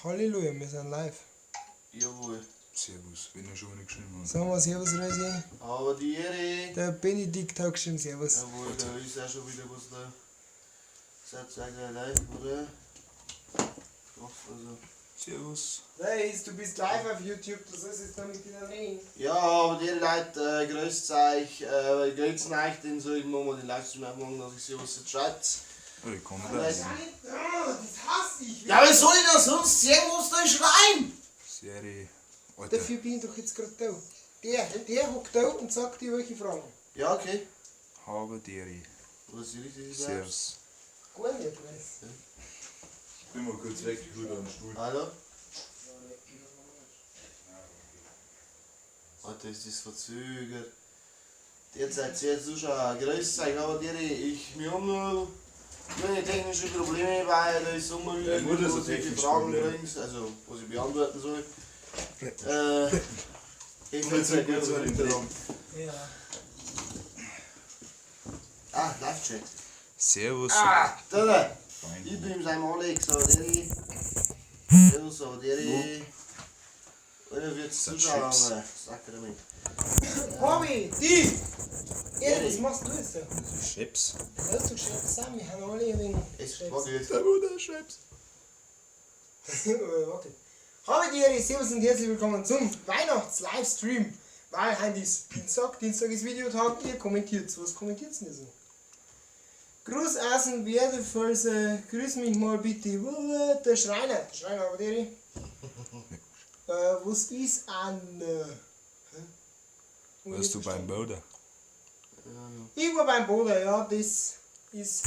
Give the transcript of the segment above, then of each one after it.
Halleluja, wir sind live. Jawohl. Servus, wenn er schon nicht geschrieben hat. Sagen wir Servus, Resi. Aber die Ehre. Der Benedikt hat geschrieben Servus. Jawohl, da ist auch schon wieder was da. Seid ihr gleich live, oder? Doch, also. Servus. Reis, du bist live auf YouTube, du sollst jetzt da mit dir reden. Ja, aber die Leute, grüßt euch, grüßen euch, den soll ich mal den Livestream aufmachen, dass ich sehe, was ihr schreibt. Oh, ich kann Nein. nicht. Das hasse ich. Ja, was soll ich denn sonst sehen, was da schreien? Serie. Alter. Dafür bin ich doch jetzt gerade da. Der hockt da und sagt dir welche Fragen. Ja, okay. Habe Deri. Was ist richtig? Servus. Gar nicht, weiß. Ich bin mal kurz weg, ich hol da einen Stuhl. Hallo? Alter, ist das verzögert. Derzeit sehr Zuschauer. Grüß euch, aber die, ich, wir haben nur meine technische Probleme, weil da ist immer wieder, Ja, gut, das ist wo ein ich die technisches Fragen Problem. bringst, also was ich beantworten soll. Ich will Jetzt kurz hinterlang. Ja. Ah, Live-Chat. Servus. Ah, da, da. Fein. Ich bin sein Alex, aber der. Servus, aber der. Alter, wird Sind Zuschauer, Chips. aber Sakrament. Hobby, die! Ey, was machst du jetzt da? Das ist Chips. Hörst du gescheit zusammen? Wir haben alle wegen Es wackelt. Der Bruder Chips. Warte. Habe die Ehre, Servus und herzlich willkommen zum Weihnachts-Livestream. Weil heute ist Dienstag, Dienstag ist Videotag, ihr kommentiert. Was kommentiert denn ihr so? Gruß aus dem Werdefelser, grüß mich mal bitte. Der Schreiner, der Schreiner, habe die Ehre. Was ist an. Hä? Warst du beim Boulder? Ich war beim Boder, ja, das ist.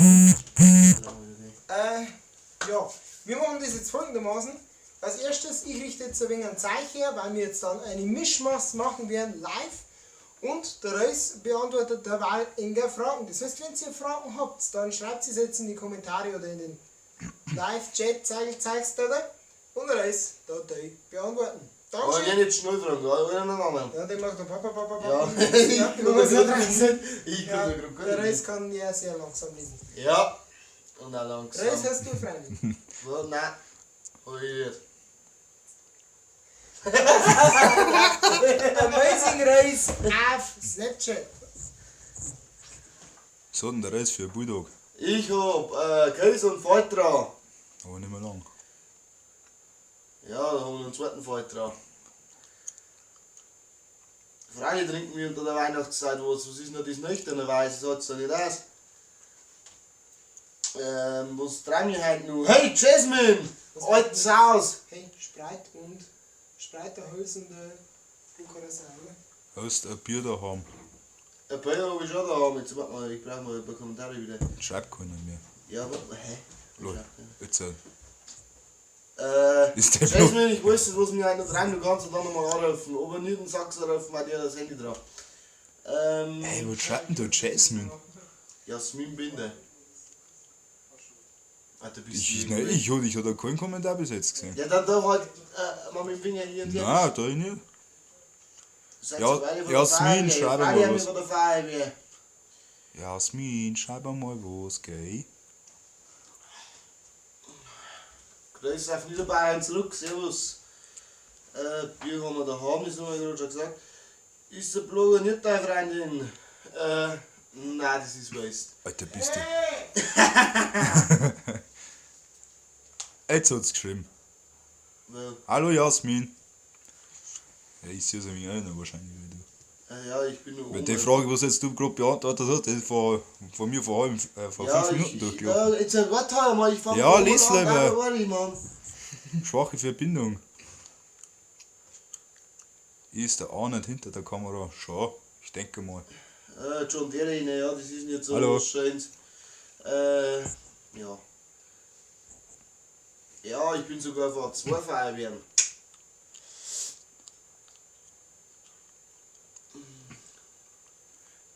Ja, wir machen das jetzt folgendermaßen. Als erstes, ich richte jetzt ein wenig ein Zeichen her, weil wir jetzt dann eine Mischmass machen werden, live. Und der Reus beantwortet derweil enge Fragen. Das heißt, wenn ihr Fragen habt, dann schreibt sie jetzt in die Kommentare oder in den Live-Chat, zeig's da. Und der Reus, da die beantworten. Aber Dankeschön. ich nicht schnell fragen, oder einen anderen. Ja, den macht der Papa, Papa, Papa. Ja, Ja, ich kann ich da grad- ich Ja, kann da grad der gar Reus nicht. kann ja sehr langsam lesen. Ja, und auch langsam. Reus hast du Freundin. Ja, nein, hab ich nicht. Amazing Reus auf Snapchat. Was hat denn der Reis für einen Bulldog? Ich hab Käse und Faltra. Aber nicht mehr lang. Ja, da haben wir einen zweiten Faltra. Freilich trinken wir unter der Weihnachtszeit was. Was ist denn das nüchterne Weiß? Das hat's doch nicht aus. Was treiben wir heute noch? Hey, Jasmine! Altes Haus! Hey, Spreit und Spreit, der Hals und der Blue Curacao, oder? Hast ein Bier daheim? Ein Bier hab ich schon daheim. Jetzt warte mal, ich brauch mal ein paar Kommentare wieder. Schreibt keiner mehr. Ja, warte mal, hä? Lol. Jetzt Ist Ist der Jasmine, ich weiß nicht, was mir heute noch treiben, du kannst dann nochmal anrufen. Ob er nicht einen Sachsen anrufen, weil der das Handy drauf. Ey, was schreibt denn da Jasmine? Jasmin Binder. Alter, bist Ich, du nein, ich hab da keinen Kommentar bis jetzt gesehen. Ja, dann da halt mal mit dem Finger hier und hier. Nein, da ich nicht. Seid Ja, ihr beide von der Jasmin, Feuerwehr? schreib Beide mal haben was. wir von der Feuerwehr. Jasmin, schreib mal was, gell? Grüße auf Niederbayern zurück, servus. Bier haben wir daheim, das haben wir gerade schon gesagt. Ist der Blogger nicht deine Freundin? Nein, das ist Waste. Alter, bist du. Jetzt hat's geschrieben. Weil, Hallo Jasmin. Ja, ich sehe es nämlich auch noch wahrscheinlich wieder. ja, ich bin nur Weil die Frage, was jetzt du gerade beantwortet hast, die ist von mir vor, vor ja, 5 Minuten ich, durchgelaufen. ja, jetzt warte halt mal, ich fang Ja, von lies oben an, lieber. nein, warte, Mann. Schwache Verbindung. Ist der auch nicht hinter der Kamera? Schon, ich denke mal. John Deere, ne, ja, das ist nicht so Hallo. was Schönes. Ja. Ja, ich bin sogar vor zwei Feuerwehren.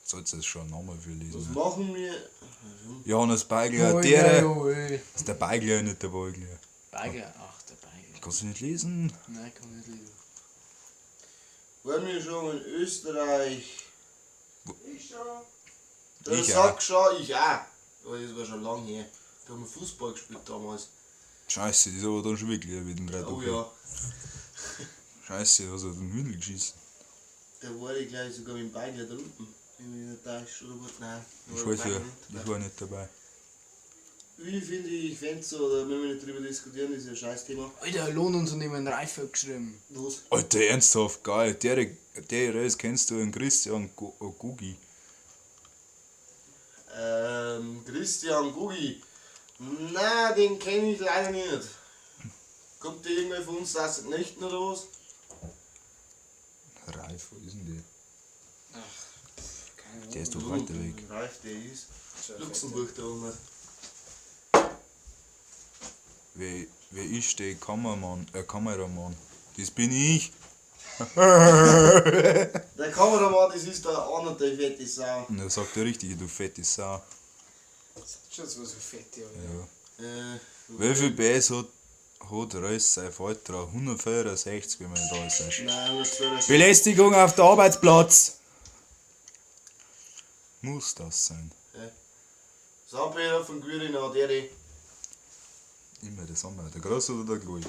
Sollst du es schon nochmal für Was lesen? Ne? machen wir? Johannes Beigler, Oi, der oi. ist der Beigler, nicht der Beigler. Beigler, ach, der Beigler. Kannst du nicht lesen? Nein, kann ich nicht lesen. Waren wir schon in Österreich? Ich schon. Der Ich sagt schon, ich auch. Aber das war schon lange her. Da haben wir Fußball gespielt damals. Scheiße, das ist aber dann schon wirklich mit dem drei Oh Tage. ja. Scheiße, was hat den Hündel geschissen? Da war ich gleich sogar mit dem Bein da unten. Wenn mich nicht täusche, oder was? Nein. da Ich war weiß der ja, Bein nicht ich dabei. war nicht dabei. Wie finde ich Fenster oder müssen wir nicht drüber diskutieren, das ist ja ein Scheißthema. Alter, Lohnunternehmen Reifer geschrieben. Was? Alter, ernsthaft, geil. Der Reis kennst du, einen Christian Gugi. Christian Gugi. Na, den kenne ich leider nicht. Kommt der irgendwer von uns aus den Nächten oder was? Ralf, wo ist denn der? Keine Ahnung. Der ist doch weiter weg. Ralf, der ist Luxemburg da oben. Wer ist der Kameramann? Das bin ich. Der Kameramann, das ist der Arnold, der fette Sau. Und er sagt der Richtige, du fette Sau. Das ist schon so fett, ja. Ja. Äh, Wie viel PS hat Reus sein Falter? 164, wenn man nicht alles weiß. nein, 162. Belästigung auf der Arbeitsplatz! Muss das sein? Sampeter von Gürin hat er die. Immer der Sommer. Der Große oder der Kleine?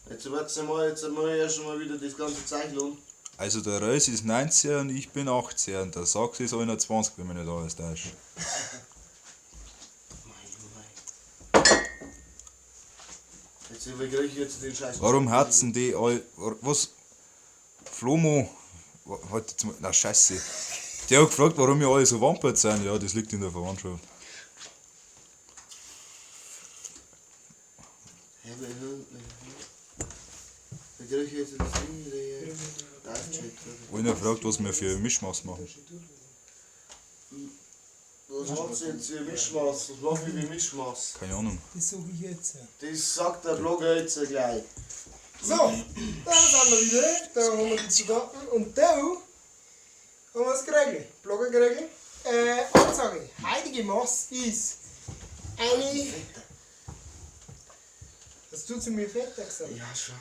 Jetzt warte mal, jetzt mal erst mal wieder das ganze Zeichen um. Also der Reus ist 19 und ich bin 18 und der Sachs ist 21, wenn man nicht alles täuscht. Mei, mei. Jetzt überkriege ich jetzt den Scheiß. Warum hatzen die all. Was? Flomo. Halt jetzt mal. Na scheiße. Der hat gefragt, warum wir alle so wampert sind. Ja, das liegt in der Verwandtschaft. Hä, wer krieg ich jetzt das Ding wieder hier? Live-Chat. Einer fragt, was wir für Mischmaß machen. Was macht ihr jetzt für Mischmaß? Was mach ich für Mischmaß? Keine Ahnung. Das suche ich jetzt. Das sagt der Blogger jetzt gleich. So, da sind wir wieder. Da haben wir die Zutaten. Und da haben wir das geregelt. Blogger geregelt. Ansage. Heutige Maß ist eine. Hast du zu mir fetter gesagt? Ja, schon.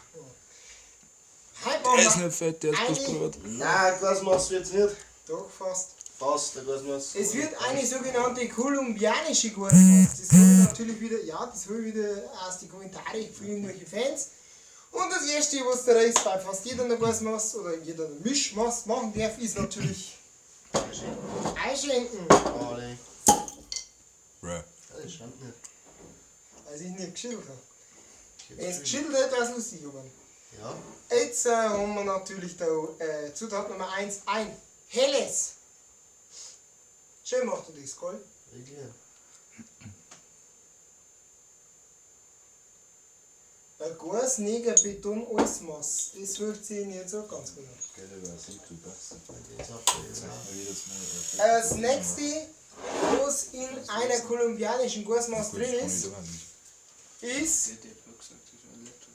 Heute Der ist machen wir. nicht fett, der ist bloß Eine- Brot. Nein, Glasmaß wird's nicht. Doch, fast. Fast, der Glasmaß. Es wird eine sogenannte kolumbianische Gurke. Das habe ich natürlich wieder, ja, das habe ich wieder aus den Kommentaren von irgendwelchen Fans. Und das erste, was der Reis bei fast jeder noch Maß oder jeder Mischmaß machen darf, ist natürlich einschenken. Alle. Bruh. Ja, das stimmt nicht. Also ich nicht geschüttelt habe. Wenn es geschüttelt hätte, wäre es lustig geworden. Ja. Jetzt haben wir natürlich da Zutat Nummer 1, ein helles. Schön macht du das, gell? Wirklich. Ein Glas Neger Beton alles Mass. Das hört sich nicht so ganz gut an. Das nächste, was in einer kolumbianischen Glasmaß drin ist, ist Der Depp hat gesagt, das ist ein Laptop.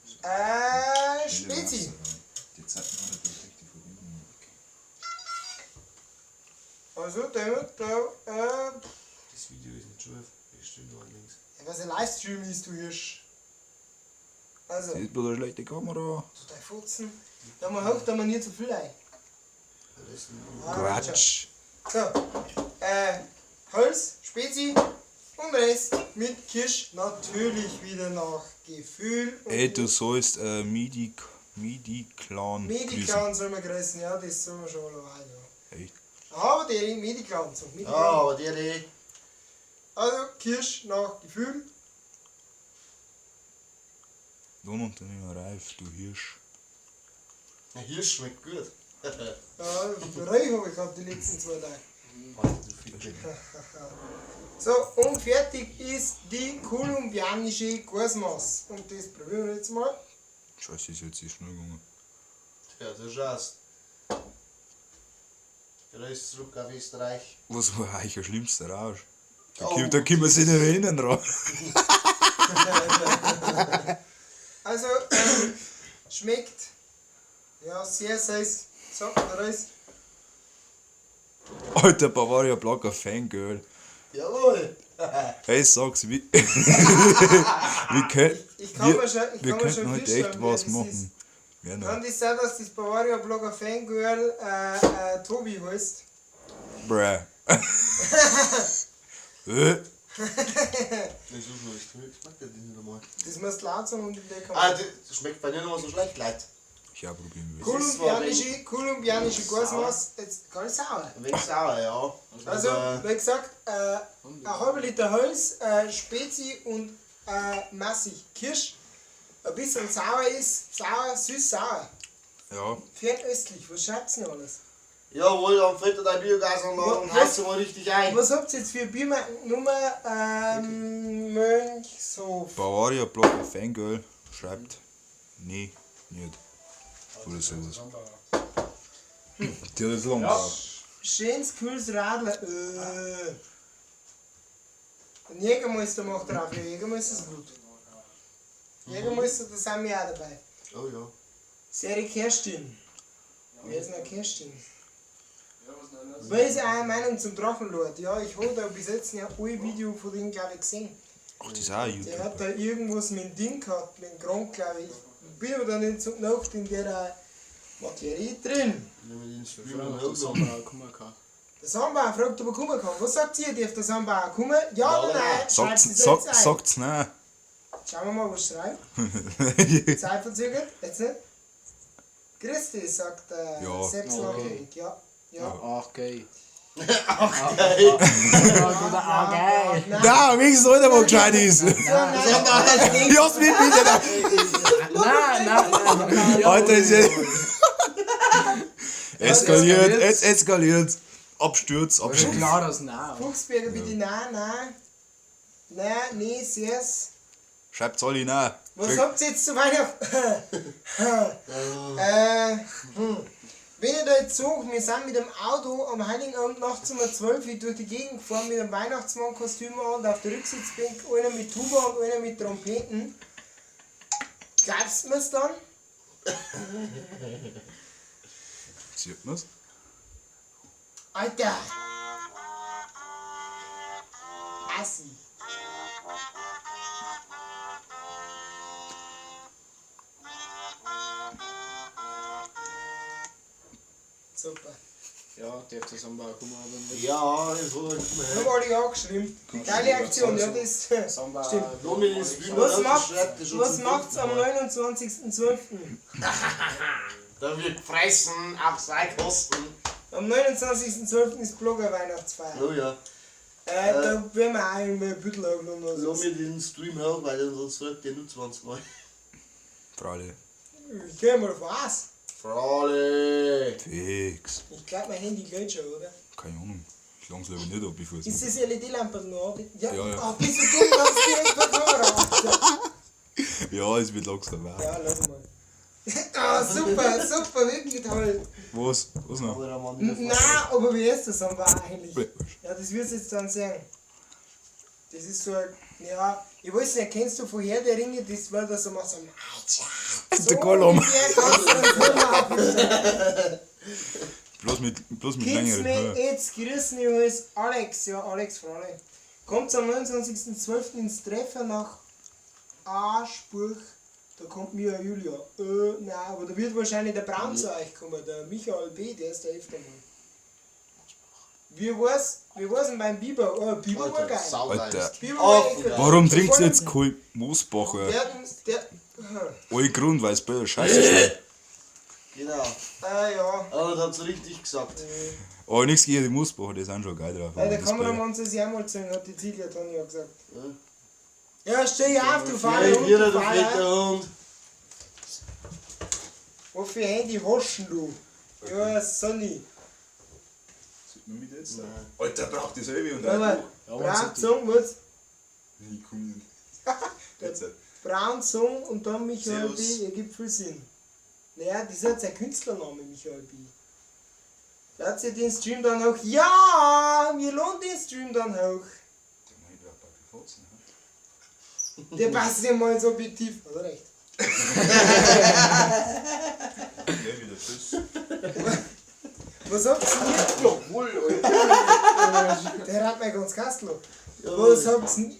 Spezi. Die Zeit noch nicht richtig verbinden. Also, da, Das Video ist nicht scharf. Das stimmt allerdings. was ein Livestream ist, du Hirsch. Also, Das ist bloß eine schlechte Kamera. so dein Futzen. Da mal hoch, da man nicht zu viel ein. Das ist Ah, Quatsch. So, Holz, Spezi und Rest mit Kirsch natürlich wieder nach Gefühl. Und Ey, du sollst Midi-Clan grüßen. Mediclan soll man grüßen, ja, das soll man schon mal erwähnen, ja. Echt? Aber die Mediclan, so Ja, Mediclan. aber der, die. Also Kirsch nach Gefühl. Lohnunternehmer Reif, du Hirsch. Der Hirsch schmeckt gut. Ja, Reif habe ich gehabt die letzten 2 Tage. So, und fertig ist die kolumbianische Glasmaß. Und das probieren wir jetzt mal. Scheiße, ist jetzt schnell gegangen. Ja, du schaust. Grüß zurück auf Österreich. Was war eigentlich der schlimmste Rausch? Da, Oh. da können wir sich nicht erinnern dran. Also, schmeckt ja sehr süß. Sagt der Reis. Alter, Bavaria Blocker Fangirl. Jawohl! Hey, sag's, wie. wir können, Ich kann wir, mir schon, ich wir kann mir schon könnten heute vorstellen, echt wer was das machen. ist. Wer noch? Kann das sein, dass das Bavaria Blogger Fangirl Tobi heißt? Bruh. Das ist nur, das schmeckt ja nicht einmal. Das musst du laut sagen und in der Ah, Kamera. das schmeckt bei dir noch mal so schlecht, Leute. Ich auch probieren will. Kolumbianische Gasmaß, jetzt gar nicht sauer. Ein wenig sauer, ja. Also, wie gesagt, ein halber Liter Holz, Spezi und massig Kirsch. Ein bisschen sauer ist, sauer, süß, sauer. Ja, Fernöstlich, was schreibt's denn alles? Jawohl, dann fällt dein Biogasanlage und heizt mal richtig ein. Was habt ihr jetzt für Biermarkennummer? Mönchshof. Bavaria Blogger Fangirl schreibt, nee, nicht. Oder sowas. Die hat jetzt lang gebraucht. Schönes, kühles Radler. Ein Jägermeister macht drauf, ja, Jägermeister ist gut. Jägermeister, da sind wir auch dabei. Oh ja. Seri Kerstin. Wer ist denn Kerstin? Wer ist eure Meinung zum Drachenlord? Ja, ich habe da bis jetzt ja alle Video von dem, glaube ich, gesehen. Ach, das ist auch ein Der hat YouTuber. da irgendwas mit dem Ding gehabt, mit dem Gronk, glaube ich. Ich bin aber da nicht so genau in der Materie drin. Wenn wir den Stream Früher noch noch der hochladen. Sommer auch kommen kann. Der Samba fragt, ob er kommen kann. Was sagt ihr? Darf der Samba auch kommen? Ja oder nein? Schreibt Sagt's, es jetzt ein. sagt's nein. Schauen wir mal, was schreibt. Zeit verzögert, jetzt nicht. Grüß dich, sagt der Ja. Sepp Okay. Ja. Ja. Ach, geil. Ach, geil. Oder ah, geil. Nein, Na, wenigstens einer, der gescheit ist. nein, nein. Lass mich bitte da. Nein, nein, nein. Alter, ist ja. Eskaliert, Eskaliert. es eskaliert. Absturz, Absturz. Klar, das Nein. Fuchsberger, bitte, nein, nein. Nein, nee, sieh's. Schreibt's alle nein. Was habt ihr jetzt zu Weihnachten? Wenn ich da jetzt sage, wir sind mit dem Auto am Heiligen Abend nachts um 12 Uhr durch die Gegend gefahren mit einem Weihnachtsmann-Kostüm an und auf der Rücksitzbank einer mit Tuba und einer mit Trompeten. Glaubst du mir's dann? Sieht man's? Alter! Assi. Super. Ja, darf der Samba auch kommen oder nicht? Ja, das hat er nicht Ich mehr. hab alle angeschrieben. Geile Aktion, ja, das Samba. stimmt. Lass mich den Stream Was noch macht, schreibt er schon was zum macht's am fünften Mal. 29.12.? Da wird gefressen auf seine Kosten. Am 29.12. ist Blogger-Weihnachtsfeier. Oh ja. Da werden wir auch irgendwie ein Büttel aufgenommen oder Lass so. mir den Stream hoch, weil sonst fragt der nur 20 Mal. Frale. Ich gehe mal davon aus. Frale! Fix. Ich glaube, mein Handy geht schon, oder? Keine Ahnung. Ich lang's lieber nicht ab, bevor es. Ist das LED-Lampe noch an? Ja, Ja, ja. Ah, bist du dumm, lass direkt per Kamera an. Ja, es wird langsam warm. Ja, lass mal. Ah, super, super, wirklich toll. Was? Was noch? Kameramann Nein, aber wie ist das dann war eigentlich? Wurscht. Ja, das wirst du jetzt dann sehen. Das ist so ein, ja, ich weiß nicht, kennst du vorher der Ringe, das war da so macht so, so Der Gollum. ungefähr kannst du das nicht machen. Bloß mit Kids längeren me Haaren. jetzt grüßen ich heiß Alex, ja Alex Frale. Kommt am 29.12. ins Treffer nach Aschburg, da kommt mir Julia. Nein, aber da wird wahrscheinlich der Braun zu euch kommen, der Michael B., der ist der öfter mal. Wie war's denn beim Biber? Oh, Biber war geil. saugeil. Alter. Biber war Ach, echt geil. Warum trinkt Vor ihr allem, jetzt kein Moosbacher? Der, All Grund, weil es bei der Scheiße schmeckt. Genau. ja. Aber das hat's richtig gesagt. Aber nichts gegen die Moosbacher, die sind schon geil drauf. Ja, der Das Bier. Kameramann soll sich auch mal zeigen, hat die Zilia Tanja gesagt. Ja, steh auf, du fahrer Ja, Hund, wieder du du fahrer. fetter Hund. Was für Handy hast denn du? Ja, Sonny. Sieht man mich jetzt? Alter, braucht dieselbe und Aber Ja, Braun Song, was? Ich komm nicht. Jetzt. Braun Song und dann Michael Servus. B. Ergibt viel Sinn. Naja, das ist halt sein Künstlername, Michael B. Ladet ihr den Stream dann hoch? Ja, wir lohnt den Stream dann hoch. Der meint, wer bei Fotzen, ne? Der passt ja mal ins Objektiv. Hat er recht. Ja, wieder tschüss. Was habt ihr? Jawohl, Alter. Der hat mein ganz Kastel. Was habt ihr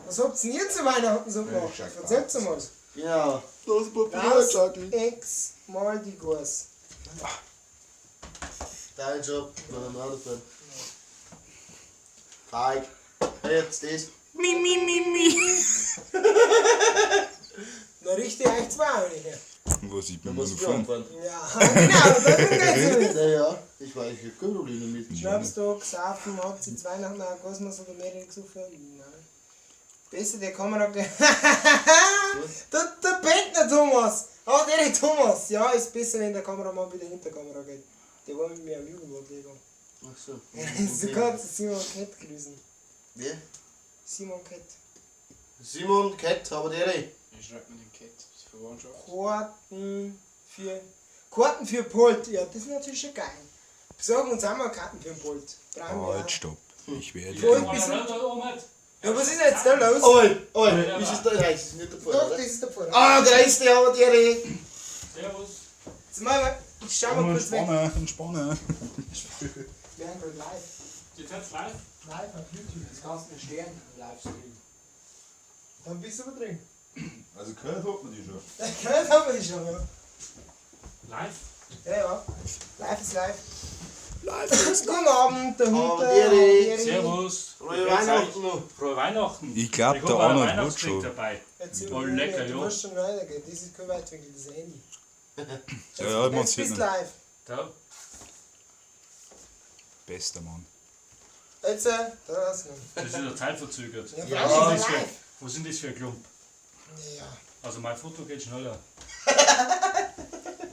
Was habt ihr zu Weihnachten so gemacht? Erzählt's mal. Genau. Los, Raus, Ex, mal die Gas. Dein Job, bei dem Autofahren. Feig. Jetzt das. Mi, mi, mi, mi. Na richte ich euch zwei auch nicht. Was, ich Da bin muss nur ich fünf. antworten. Ja, genau, da geht's nicht. Ja, ja, ich weiß, ich hab kein Problem damit. Schnaps da, gesaufen, habt ihr Weihnachten auch Kosmos oder mehrere gesoffen? Nein. Besser der Kamera. Der, der Bentner Thomas! Ah, der Thomas! Ja, ist besser, wenn der Kameramann wieder hinter der Kamera geht. Der war mit mir am Jugendwort Ach so. Du kannst Simon Kett grüßen. Wer? Simon Kett. Simon Kett, aber der. Ich schreib mir den Cat, das ist Verwandtschaft. Karten für Polt. Ja, das ist natürlich schon geil. Besorgen uns auch mal Karten für den Polt. Brauchen wir Halt, auch. stopp. Ich werde. Voll bist du- Ja, was ist denn jetzt da los? Oi, oi, ist es da? Nein, es ist nicht der Pfarrer, Doch, oder? das ist der Pfarrer. Ah, grüß dich, aber der. Servus. Jetzt mal, ich schau mal kurz weg. Entspanne, entspanne. Wir haben gerade live. Jetzt seid's live. Live auf YouTube. Das kannst du nicht stehen, Livestream. Dann bist du aber drin. Also gehört hat man die schon. Gehört haben wir die schon, ja. Live? Ja, ja. Live ist live. Live ist Guten Abend, der Aber Hunter. Deri. Servus. Frohe Weihnachten noch. Frohe Weihnachten. Ich glaub, Ich der hab auch einen Arnold wird Weihnachtsstrick schon. dabei. Jetzt Oh, lecker, Du ja. musst schon weitergehen. Das ist kein Weitwinkel, das ist ein Handy. Ja, ja, man Jetzt sieht bist ihn. live. Da. Bester Mann. Jetzt, da hast du ihn. Das ist ja zeitverzögert. Ja, Ja, freilich, Was ist sind das er live. für, was sind das für ein Klump? Ja. Also mein Foto geht schneller.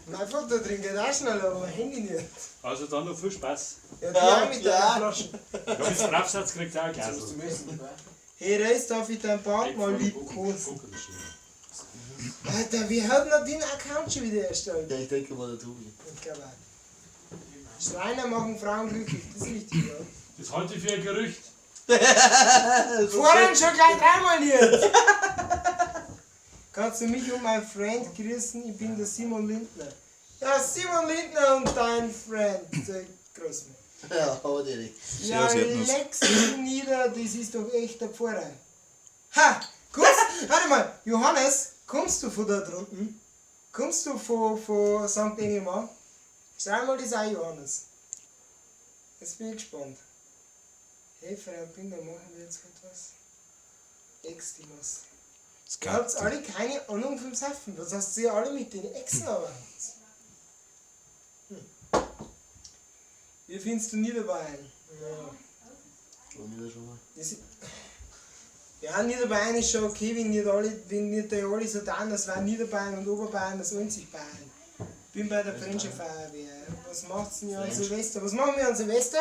Mein Foto drin geht auch schneller, aber mein Handy nicht. Also dann noch viel Spaß. Ja, die Ja, auch mit klar. deiner Flasche. Ja, bis Strafsatz kriegt auch ein Glas. Das musst du müssen, gell? Hey, Reis, darf ich dein Bart mal liebkosen? Alter, wie hat denn den Account schon wieder erstellt? Ja, ich denke mal der Tobi. Ich glaube auch. Schreiner machen Frauen glücklich, das ist richtig, ja. Das halte ich für ein Gerücht. Vorhin schon gleich dreimal jetzt. Kannst du mich und mein Friend grüßen? Ich bin der Simon Lindner. Ja, Simon Lindner und dein Friend. Der grüß mich. Ja, aber der. Ja, Servus, Erdnuss. leck's dich nieder, das ist doch echt der Pfarrer. Ha! Kommst, warte mal, Johannes, kommst du von da drunten? Kommst du von St. Engelmann? Schreib mal das auch, Johannes. Jetzt bin ich gespannt. Hey, Frau Binder, machen wir jetzt heute was? Ex-Dimas. Es Ihr habt gab alle keine Ahnung vom Saufen. Was hast du alle mit den Echsen aber? Hm. Wie findest du Niederbayern? Ja. Schon wieder schon mal. Das, ja, Niederbayern ist schon okay, wenn nicht alle, wenn nicht die alle so tun, das war Niederbayern und Oberbayern, das einzig Bayern. Bin bei der French Feuerwehr. Was macht's denn ihr an Silvester? Was machen wir an Silvester?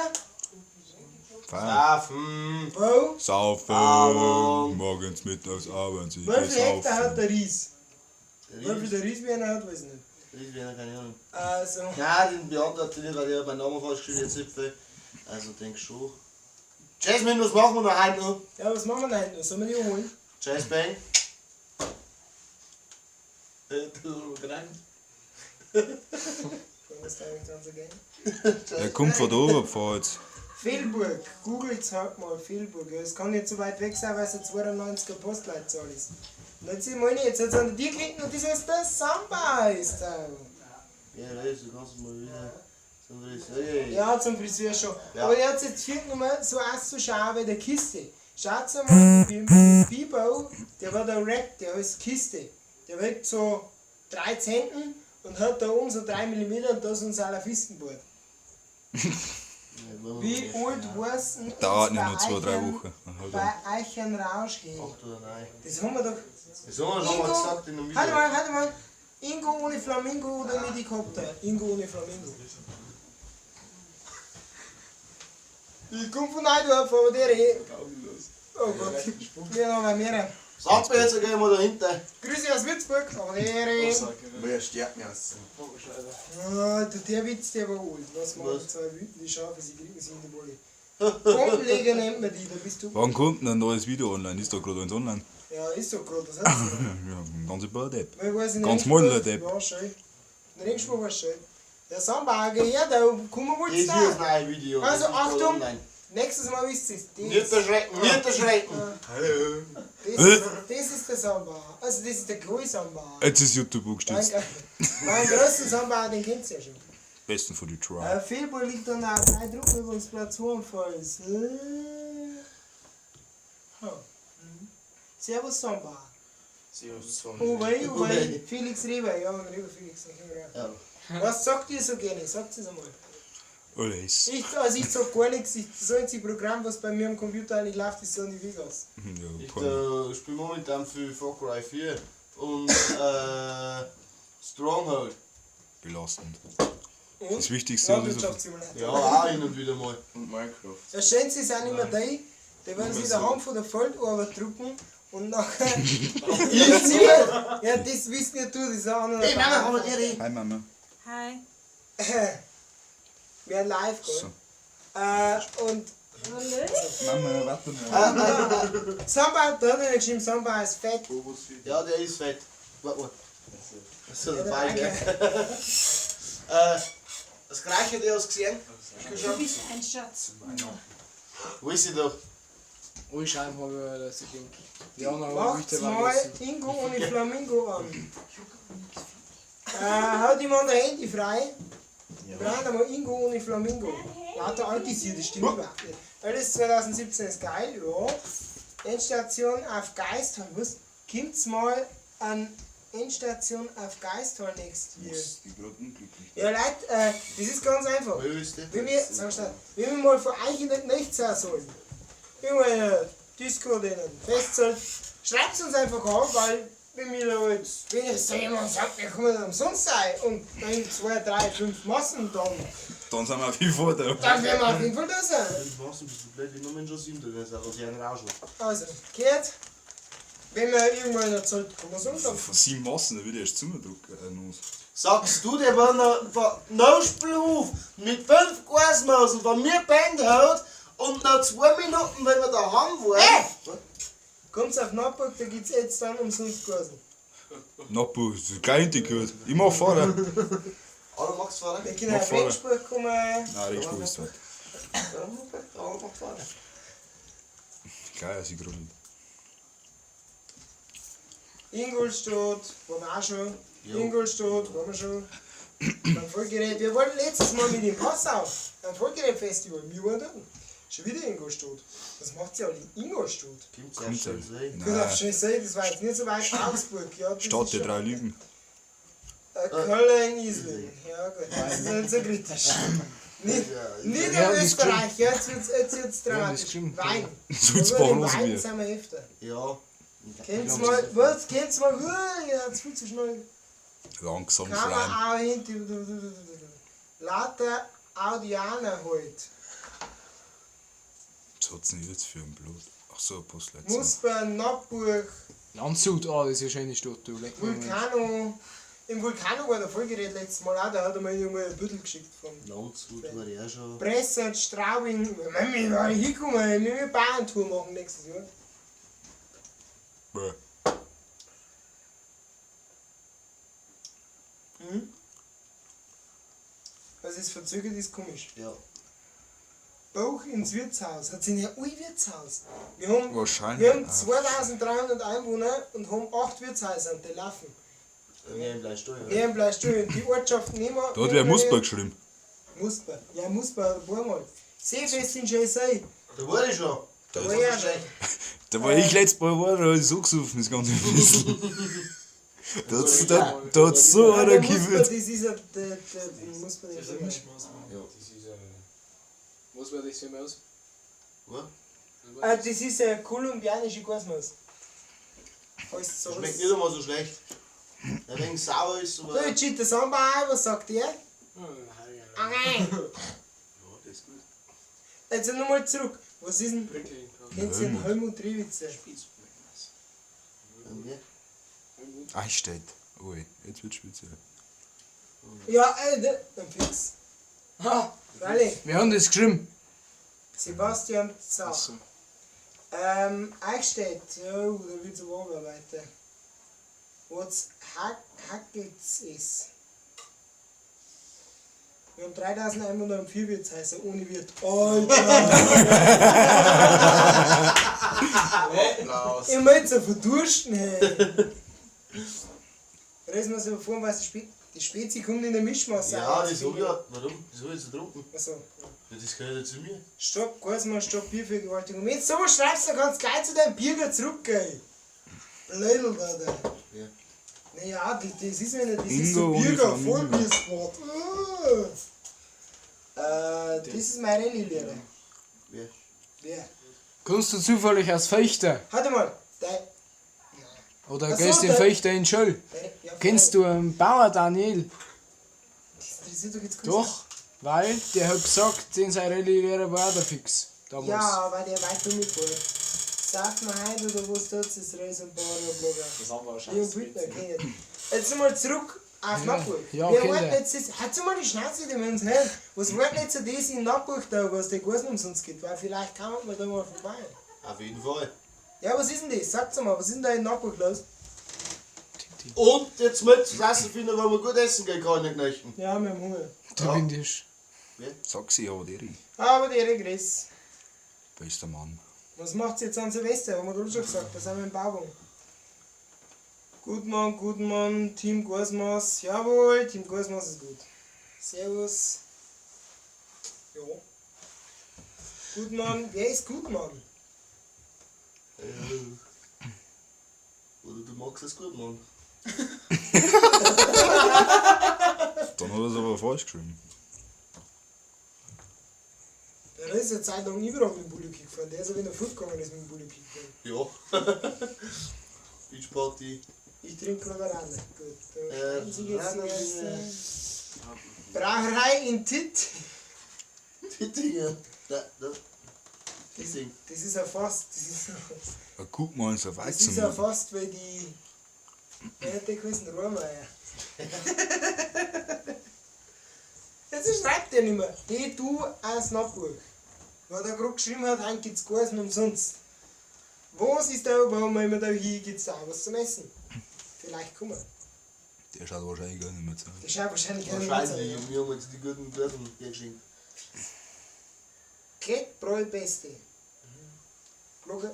Feiern. Saufen. Wo? Saufen. Abend. Morgens, mittags, abends. Ich Wie geh viel Hektar hat saufen. der Ries? Der Wie viel Ries. der Ries Werner hat, weiß ich nicht. Ries Werner, keine Ahnung. Also, Nein, den beantworte ich nicht, weil ich hab meinen Namen falsch geschrieben, jetzt Zipfel. Also denk schon. Jasmine, was machen wir noch heute noch? ja, was machen wir denn heute noch? Sollen wir die holen? Jazz Bang. Du rein. Wollen wir es da eigentlich dann so gehen? Er kommt von der Oberpfalz. Fehlburg, googelt halt mal Fehlburg. Ja, es kann nicht so weit weg sein, weil es eine 92er Postleitzahl ist. Und jetzt meine ich, jetzt hat es an dir gelitten und das ist der Samba ist da. Ja, weißt du, kannst mal wieder zum Friseur. Ja, zum Friseur schon. Ja. Aber der hat jetzt vier Nummer so auszuschauen wie der Kiste. Schaut mal, beim Bibo, der war der Rap, der heißt Kiste. Der wiegt so 3 Zenten und hat da oben so 3 mm und da so ein Salafistenboard. Wie alt war's denn Dauert jetzt nicht nur bei 2, 3 euch Wochen. Dann halt Bei euch ein Rausch hey. 8 oder 9. Das haben wir doch. Das haben wir schon mal gesagt in einem Warte Video. mal, warte mal. Ingo ohne Flamingo oder Medikopter? Ingo ohne Flamingo. Ich komm von Neudorf, aber der eh. Oh Gott, wir haben mehrere. Sag mir jetzt, gehen wir dahinter. Grüße aus Würzburg, aber der eh. Wer stärkt mich aus? Ah, der Witz, der war alt. Was machen Was? zwei wütende Schafe, sie kriegen sie in die Wolle. Bombenleger nennt man die, da bist du. Wann kommt denn ein neues Video online? Ist da gerade eins online? Ja, ist doch gerade, das hat's ja. Ja, ganz ein paar Depp. Weil weiß ich Ganz nicht, Muller, Depp. Ja, schön. In Regensburg war schön. Der Samba, geh her, da kommen wir Das wohl hier ist ein neues Video. Also, das ist gerade Achtung. online. Nächstes Mal wisst ihr es. Nicht erschrecken, nicht erschrecken. Hallo. Das, das ist der Samba. Also, das ist der kleine Samba. Jetzt ist YouTube angestürzt. Mein größten Samba, den kennt ihr ja schon. Besten von die Try. Fehlburg liegt dann auch drei Druckübungsplatz Hohenfels. Servus Samba. Servus, Oh wei, oh wei. Felix Reber, ja, und Reber Felix, den kennen wir auch. Ja. Was sagt ihr so gerne? Sagt es einmal. Alles. Ich, also ich sag gar nichts, ich, das einzige Programm, was bei mir am Computer eigentlich läuft, ist Sony Vegas. Ja, Ich kann. spiele momentan für Far Cry 4 und Stronghold. Belastend. Und Das Wichtigste ist, Landwirtschaftssimulator. Ja, auch hin und wieder mal. Und Minecraft. Das Schönste sind immer die, die wollen sich daheim von der Feldarbeit drucken und nachher. Ja, das wisst nicht du, das ist ein anderer. Hey Mama, haben wir die? Hi Mama. Hi. Wir sind live, gell? So. Und Mama, warte mal. Samba, da hat er geschrieben, Samba ist fett. Ja, der ist fett. Warte mal. So, Ja, der Ball, danke. gell? Das Gleiche, der hast gesehen? Du bist ein Schatz. Weiß ich doch. Alle Scheiben habe ich das Ding. Die anderen habe ich Macht's mal vergessen. Ingo ohne Flamingo an. Haut jemand ein Handy frei? Wir brauchen einmal Ingo ohne Flamingo. Lauter Altis hier, das stimmt überhaupt nicht. Alles 2017 ist geil, ja. Endstation auf Geisthorn. Was? Kommt's mal an Endstation auf Geisthorn nächstes Jahr? Was? Die gerade unglücklich. Ja, Leute, das ist ganz einfach. Wer ist der? Wenn wir, sag schnell, wenn wir mal von euch in den Nacht sein sollen, irgendwo in der Disco oder in einem Festzelt, schreibt uns einfach an, weil wenn wir da jetzt, wenn jetzt da jemand sagt, wir kommen dann umsonst sein und dann 2, 3, 5 Massen, dann, Dann sind wir auf jeden Fall da. dann werden wir auf jeden Fall da sein. Fünf Massen, bist du blöd, ich nehme schon sieben, dann ist auch ein Rausch. Also, gehört, wenn wir irgendwo in der Zelt kommen sollen, dann Von sieben Massen, da wird erst Zimmer-Druck los. Sagst du, der war noch Nospielhof mit 5 Gasmausen von mir Band hat und noch 2 Minuten, wenn wir daheim waren. Hey! Kommt's auf Nordburg, da gibt's jetzt dann umsonst Gasen. Nappo, das ist gleich hintergehört. Ich mach Fahrer. Alle magst fahren? Wir können Mach auf Fahrer. Regensburg kommen. Nein, Regensburg ist dort. Alle macht fahren. Geil, dass ich gerade. Ingolstadt, waren wir auch schon. Jo. Ingolstadt, waren wir schon. Beim Vollgerät. Wir wollten letztes Mal mit dem Passau am Vollgerät-Festival. Wir waren dort. Schon wieder Ingolstadt. Was macht sie alle in Ingolstadt? Kommt's Kommt erst halt. schon sehen. Gut, auf Nein, Scheiße, das war jetzt nicht so weit. Augsburg, ja. Das Stadt ist der schon- drei Lügen. Köln, Isling. Ja, gut, das ist nicht so kritisch. Nicht, nicht Ja, in das Österreich, ja, jetzt wird's, jetzt wird's Ja, das dramatisch. stimmt. Wein. Sulzbach Aber den los Wein wir. sind wir öfter. Ja. Kennst mal, was? Kennst mal, ja, jetzt viel zu schnell. Langsam Kann schreien. man auch hinten. Lauter Audianer halt. Was hat's denn jetzt für ein Blut? Ach so, Postleitzahl. Musper, Nordburg, Landshut, ah, das ist eine schöne Stadt, du. Leck mich am Arsch. Vulcano. Im Vulcano war der Vollgerät letztes Mal auch, da hat er mir irgendwann ein Büttel geschickt von Landshut war ich auch schon. Bressert, Straubing. Wenn wir da hinkommen, wenn wir Bayern-Tour machen nächstes Jahr. Bäh. Mhm. Was ist verzögert, ist komisch. Ja. Bauch ins Wirtshaus. Hat sie ja ui Wirtshaus. Wir Wahrscheinlich. haben 2300 Einwohner und haben 8 Wirtshäuser und die laufen. Wir haben gleich Steuer. Wir haben gleich still. Und die Ortschaft nehmen wir. Da hat wer Musper geschrieben. Musper. Ja, Musper, ein paar Mal. Seefest in Scheiße. Da war ich schon. Da, War ja schon. da war ich letztes Mal war, da hab ich so gesoffen, das ganze Bissl. Da hat's, da hat's so Ja, einer der Musper, gekifft. das ist ja der, der Musper, Das der ist ein Mischmaß, Mann. Ja. Das ist Was war das für ein Maus? Was? Ah, das ist eine kolumbianische Gasmaus. Falls du Schmeckt sowas. nicht einmal so schlecht. Ein wenig sauer ist, aber. So, jetzt schiebt der Samba ein, was sagt der? Okay. Ja, das ist gut. Also nochmal zurück. Was ist denn? Bricklin. Kennt ihr den Helmut Rewitzer? Ja. Eichstätt. Ui, jetzt wird's speziell. Ja, Alter, dann fix. Ha! Freilich. Wir haben das geschrieben. Sebastian Zach. Achso. Eichstätt, ja, da wird's aber auch weiter. Was Hackels ist. Wir haben 3000 Einwohner und 4 Wirtshäuser ohne Wirt. Alter! Applaus. Ich möchte so verdursten, hey! Reden wir so vor, was die Spezi kommt in der Mischmasse. Ja, aus. das hab ich ja. Warum? Das hab ich jetzt getrunken. Also, Ja, das gehört ja zu mir. stopp, Gasmann, stopp, Biervergewaltigung. Jetzt so schreibst du ganz gleich zu deinem Bürger zurück, ey. Blödel da, der. Wer? Naja, das ist ja nicht, das ist Ingo so ohne Bürger, Flamingo. Vollbier-Squad. Das ist meine Rallye-Lehrer. Wer? Wer? Kommst du zufällig aus Fechter? Warte mal. Dein, Oder Ach so, gehst in der- Fechter in Schul? deine, ja, Kennst du einen Bauer Daniel? Das interessiert doch jetzt kurz. Doch, weil der hat gesagt, den sein Rallye-Lehrer war auch der Fix. Damals. Ja, weil der weit rumgefahren. Saufen wir heute oder was tut's? Das Reis und Bauer Blogger. Das haben wir Leon Büttner, kenn ich. Jetzt mal zurück auf Nappburg. Ja, Wer kennt war er. denn jetzt das? Halt mal die Schnauze, die wir uns hören. Was war denn jetzt das in Nappburg da, was der Gasen umsonst gibt? Weil vielleicht kann man da mal vorbei. Auf jeden Fall. Ja, was ist denn das? Sagt's mal, was ist denn da in Nappburg los? Und jetzt mit zu essen finden, wo man gut essen gehen kann in den Nächten. Ja, wir haben Hunger. Da bin ich. Sag sie aber der. Aber der Chris. Bester Mann. Was macht's jetzt an Silvester? Haben wir gerade schon gesagt, da sind wir im Bauwagen. Guten Morgen, guten Morgen, Team Gorsmaß. Jawohl, Team Gorsmaß ist gut. Servus. Jo. Guten Morgen, wer ist Gutmann? Oder du magst es gut, Mann. Dann hat er es aber falsch geschrieben. Der ist eine Zeit lang überall mit dem Bulli gefahren. Der ist ja, wenn er fortgegangen ist, mit dem Bulli gefahren. Ja. Beachparty. Ich trinke gerade Radler. Gut. Da schneiden Sie jetzt die Radler, erste. Brauerei in Titt. Tittinger. Da, da. Titting. Das ist ja fast. Das ist, Ein Gutmann ist ein das ist ja Weizenmann. fast wie die. Wer hat der geheißen? Rohrmeier. Jetzt schreibt der nicht mehr. Die du aus Nappburg. Weil der gerade geschrieben hat, heute gibt's Gasen umsonst. Was ist da, warum wir immer da hier gibt's da auch was zum Essen? Vielleicht kommen. Der schaut wahrscheinlich gar nicht mehr zu. Der schaut wahrscheinlich gar nicht mehr Wahrscheinlich. zu. Wir haben jetzt die guten Börsen hergeschenkt. Klettbräu Beste. Blogger.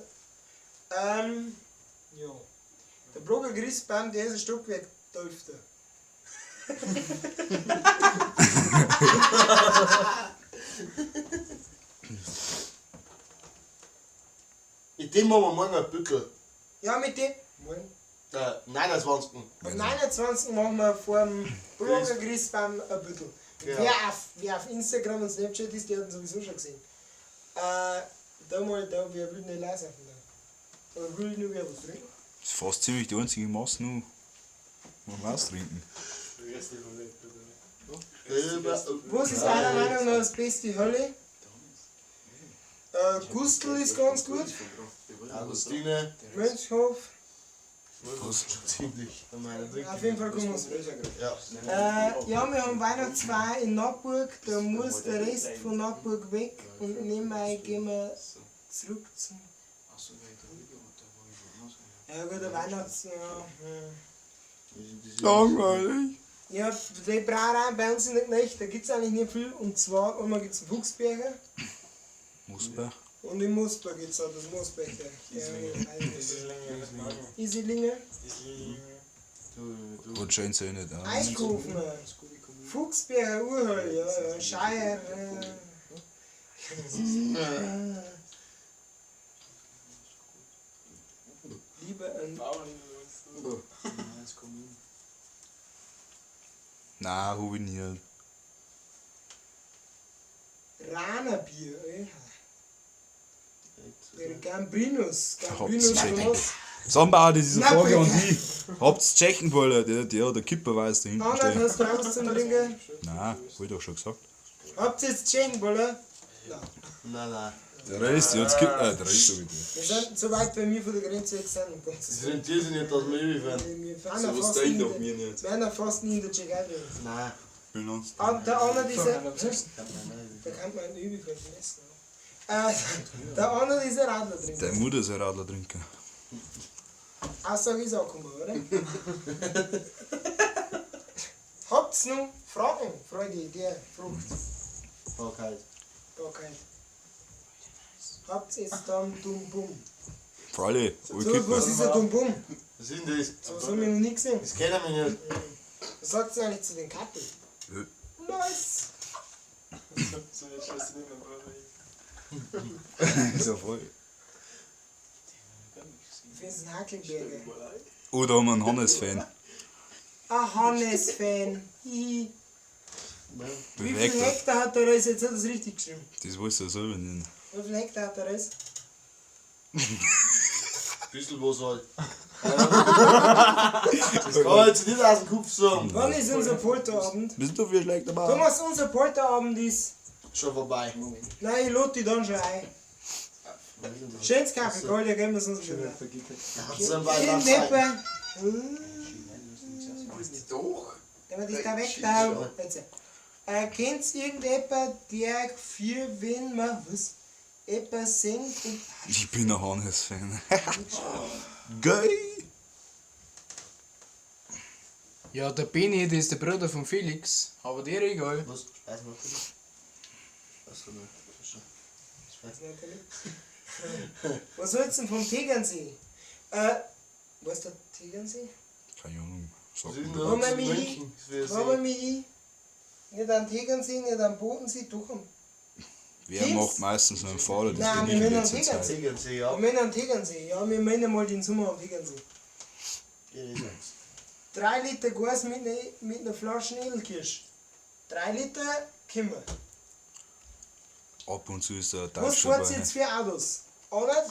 Ja. Der Blogger Christbaum, der ist ein Stockwerk tiefer. In dem machen wir morgen ein Büttel. Ja, mit dem. Morgen. 29. Am 29. machen wir vor dem Blogger Christbaum ein Büttel. Ja. Wer auf Instagram und Snapchat ist, der hat ihn sowieso schon gesehen. Da mal, da, wer will nicht leise da. Oder will nur wer was trinken? Das ist fast ziemlich die einzige Masse noch. Man weiß trinken. Was ist deiner Meinung nach das beste Hölle? Gustl ist ganz gut. Augustine. Mönchhof. Was? Schon ziemlich. Auf jeden Fall kommen wir Ja. Ja, wir haben Weihnachtsfeier in Nappburg. Da muss der Rest von Nappburg weg. Und nebenbei gehen wir zurück zum. Ja, gut, der Weihnachts. Ja, Langweilig. ja, die Brauerei bei uns in der Knecht, da gibt es eigentlich nicht viel. Und zwar einmal gibt es einen Fuchsberger Musberg. und in Moosberg gibt es auch das Moosbecher. Iselinger. Und schön soll nicht auch. Eichhofner. Fuchsberger Urhöll, ja, ja, Scheier. Lieber ein Nein, hab ich nicht. Rana-Bier, ey. Der Gambrinus. Habt's Gambrinus Tschechen. was? Samba, das ist eine Na, Frage an bitte. dich. Habt's Tschechenboller, der Kipper weiß da hinten Anna, stehen. hast du auch was zum Trinken? Nein, hab ich doch schon gesagt. Habt ihr jetzt Tschechenboller? Nein. Nein, nein. Der Rest, ja, jetzt gibt, der Rest sowieso. Wir sind so weit bei mir von der Grenze weg sind. Um Gottes Das rentiert sich nicht, dass wir überfahren. Willen. Wir fahren ja So was fast denkt nie doch in mir der- nicht. wir werden ja fast nie in der Tschechei gewesen. Nein. Bin uns. Ah, der andere ist ja. Da kann man einen Übel von essen. Der andere ist ein Radler drin. Deine Mutter ist ein Radler trinken. Aussage ist auch gekommen, oder? Habt's noch Fragen? Freude, der Frucht. Okay. Gar kein. Habt es dann Dumm Bum. Freilich, alle So, was Kipper. ist ein Dumm Bum? Was ist denn das? So was haben wir noch nie gesehen. Das kennen wir nicht. Was sagt ihr eigentlich zu den Kappel? Ja. Nice! So, jetzt schaust du nicht mehr, Bruder. Ist ja voll. Findest du einen Hackelberger? Oder haben wir einen Hannes-Fan. Ein Hannes-Fan. Hihi. Wie viel Perfekt. Hektar hat der Reis? Jetzt hat er es richtig geschrieben. Das weiß er selber nicht. Wie viel Hektar hat der Reis? Bisschen was halt. Das kann ich jetzt nicht aus dem Kopf sagen. Wann ist unser Polterabend? Bist du für schlechter Mann? Thomas, unser Polterabend ist. Schon vorbei. Nein, ich lade dich dann schon ein. Schönes Kaffee, Gold, ja, geben wir es uns wieder. Sind wir In nach Neppe. Doch. Wenn wir das da weg da. Jetzt. Kennt irgendjemand, der für wen man was? Etwas singt und Ich bin ein Hannes-Fan. Geil! Ja, der Benny, das ist der Bruder von Felix, aber der egal. Was? Speisen wir bitte? Achso, nein. Schon. Was sollst du denn vom Tegernsee? Wo ist der Tegernsee? Keine Ahnung. Sag Was ist mir denn da Wollen wir zu mich- München? Das wär Wollen wir sehr- mich ein? Nicht am Tegernsee, nicht am Bodensee, doch am. Wer Teams? macht meistens einen Fahrer? Das Nein, bin ich wir in müssen letzter am Zeit. Tegernsee, Wir ja. müssen am Tegernsee, ja, wir meinen mal den Sommer am Tegernsee. Geht eh nichts. 3 Liter Gas mit, ne, mit einer Flasche Edelkirsch. 3 Liter Kimmer. Ab und zu ist der Was Deutsche fahrt ihr dabei. jetzt für Autos? Oder?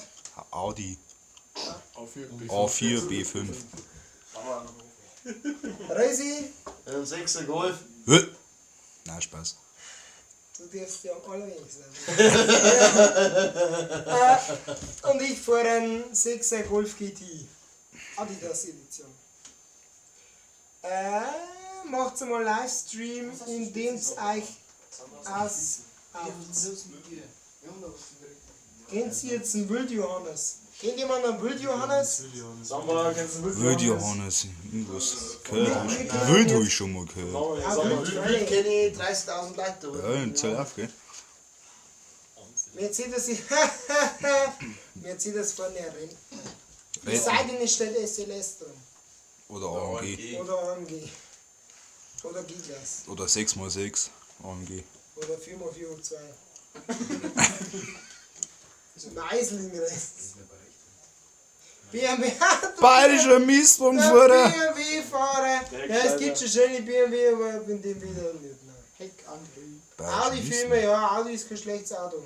Audi A4, B5. A4, B5. Resi, Ein 6er Golf. Hä? Nein, Spaß. du darfst ja am allerwenigsten. Und ich fahre einen 6er Golf GT. Adidas Edition. Macht mal Livestream, in dem es euch aus. Kennt ihr jetzt einen Wild Johannes? Kennt jemand einen Wild Johannes? Samba, kennst du Wild Wild Johannes? Johannes, irgendwas gehört. hab ich- Wild habe ich schon mal gehört. Samba, Ja, Samba. Wild, Wild freilich. kenne ich 30.000 Leute. aber- Ja, zähl auf, gell? Mir erzählt das, mir erzählt das von der Rente. Es sei denn, es steht SLS drin. Oder AMG. Oder AMG. Oder G-Class. Oder 6x6 AMG. Oder 4x4 hoch 2. Meisling Rest. BMW. Bayerischer Mistwagenfahrer! BMW-Fahrer. Der Ja, es gibt schon schöne BMW, aber in dem wieder nicht. Nein. Heckantrieb. Audi-Filme, ja, Audi ist kein schlechtes Auto.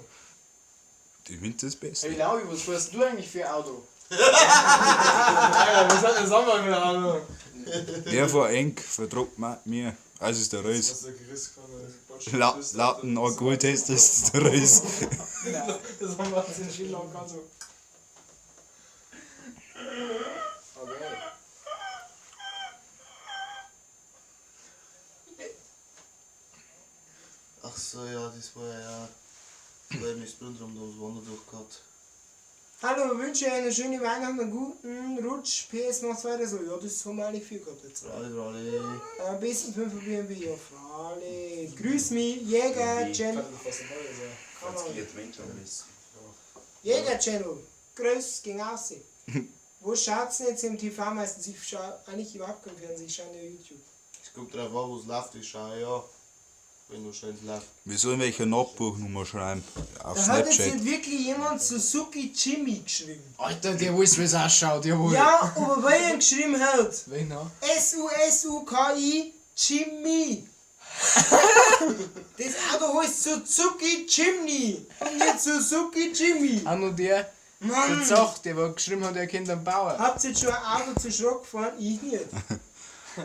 Die Winter ist Hey besser. Laui, was fährst du eigentlich für ein Auto? Alter, was hat der Samba für eine Ahnung? Der vor eng verdruckt mir. Also ist der Reus. Was der Chris kann, der La Lauten Alkoholtest ist der Reus. Der Samba hat den Schädel auch ganz so. Okay. Ach so, ja, das war ja. Das war ja Missbrunn drum, da haben sie Wanderduch gehabt. Hallo, wünsche eine schöne Weihnachten, einen guten Rutsch. PS macht's weiter so. Ja, das haben wir eigentlich viel gehabt jetzt. Ralli, Ralli. Am besten 5 BMW, ja, freilich. Grüß mich, Jäger Channel. Kann Keine Ahnung. Jäger Channel. Grüß, ging aus. Wo schaut's denn jetzt im TV meistens? Ich schau eigentlich überhaupt kein Fernsehen, ich schau nur YouTube. Es kommt drauf an, wo es läuft, ich schaue ja. Wenn du schön läuft. Wir sollen welche Nachbuchnummer schreiben. Auf Da hat jetzt Snapchat. nicht wirklich jemand Suzuki Jimmy geschrieben. Alter, der weiß, wie es ausschaut, jawohl. Ja, aber wer ihn geschrieben hat? Wen noch? S-U-S-U-K-I Jimmy. Das Auto heißt Suzuki Jimny und nicht Suzuki Jimmy. Auch noch der, der Mann, Zach, der was geschrieben hat, er kennt einen Bauer. habt ihr jetzt schon ein Auto zu Schrott gefahren? Ich nicht. Der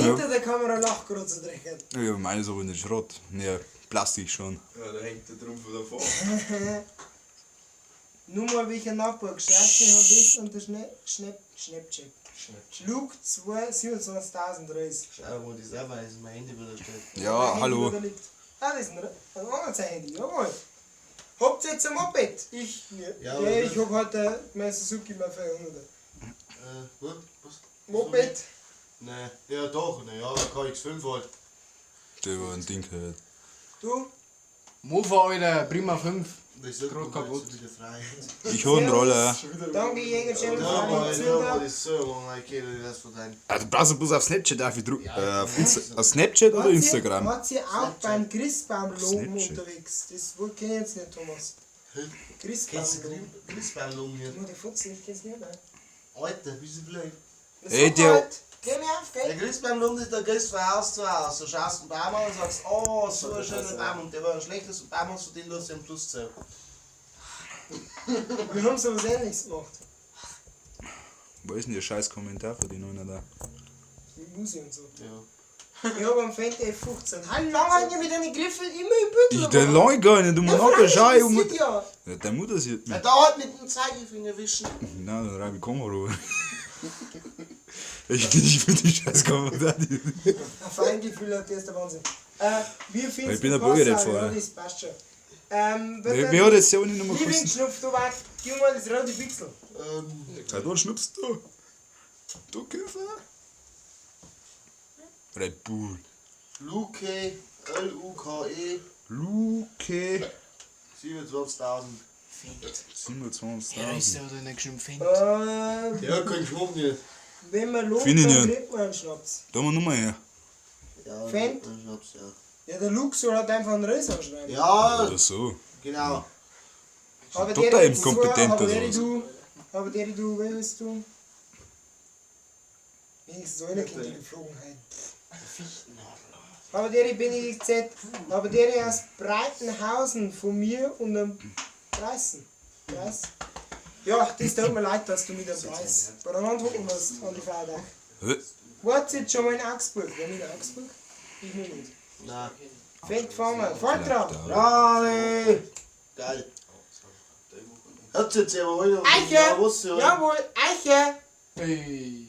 hinter der Kamera lacht gerade so dreckig. Ja, meine ist aber nicht Schrott. Ja, Plastik schon. Ja, da hängt der Trumpf davor. Nur mal welcher Nachbar geschrieben ich hab das unter Snapchat. Luke 2 27.000 Reis. Schau mal, das auch, weil es mein Handy wieder steht. Ja, Mein Handy, hallo. wo da liegt. Ah, das ist ein anderes Handy, jawohl. Habt ihr jetzt ein Moped? Ich nicht. Ja, Ja, aber ich hab heute mein Suzuki mein 400. Was? Was? Moped? Nee, ja doch, ne, ja, aber KX5 halt. Der war ein Ding gehört. Du? Mofa, Alter, Prima 5. Das ist Gerade kaputt. wieder frei. Ich hab einen Roller. Danke, Jäger Channel. Ja, aber für ja, die aber das soll man okay, das von deinem. Also, brauchst du bloß auf Snapchat aufdrucken. Auf, Insta auf Snapchat oder Instagram? Wart ihr auch beim Christbaum loben Snapchat. unterwegs? Das wohl kenn ich jetzt nicht, Thomas. Kennst du Christbaum. Christbaumlum nicht? Nur der Futzel, ich kenn's nicht, ne? Alter, bist du blöd? Ey, der- halt, Geh mir auf, Der gell? Christbaumlum ist, da gehst du von Haus zu Haus. Du schaust einen Baum an und sagst, oh, so ein schöner Baum. Und der war ein schlechtes Baum, und zu dem du hast du einen Plus zählt. Wir haben sowas ähnliches gemacht. Wo ist denn der scheiß Kommentar von den einen da? Mit Musi und so. Ja. Ich hab am Fendt F15. Halt lang halt mit deinen Griffel immer im Büttel. Ich, der lang gar nicht, du Ja, musst nachher freilich, schau, das ich muss. sieht ja. Ja, deine Mutter sieht Ja, mich. da halt mit dem Zeigefinger wischen. Nein, dann reib ich Kamera. Ich bin die scheiß Kommentar. Ein Feingefühl hat, das ist der Wahnsinn. Wir finden Ich bin ein Bürgerrechtfahrer. Ja, das passt schon. Wer hat jetzt selber nicht nochmal Liebling, gekostet? Schnupf, du wach, gib mal das rote Pixel. Seit wann schnupfst du? Du Käfer? Red Bull. Luke, L-U-K-E, Luke. 27.000. 27.000. Ja, ist der oder nicht geschrieben Fendt? Ja, kein Schmuck nicht. Wenn man lobt, Find ich dann nicht. kriegt man einen Schnaps. Da mal Nummer her. Ja, Fendt? ein Schnaps, ja. Ja, der Luke soll halt einfach einen Rös anschreiben. Ja, Oder so. genau. Aber Total der inkompetent aber oder der was? du, aber der du, wer bist du? Wenigstens einer kennt die Geflogenheit. Aber der Benedikt Z, aber der aus Breitenhausen von mir und einem Preisen. Preis. Ja, das tut mir leid, dass du mit einem Preis beieinander hocken musst an die Feiertag. Hä? Wart jetzt schon mal in Augsburg? Wer mit in Augsburg? Ich noch nicht. Nein. Fällt fahren wir. Fahrt drauf! Rally! Geil. Hat's jetzt aber heute. Eiche! Ja, was, ja. Jawohl, Eiche! Ey.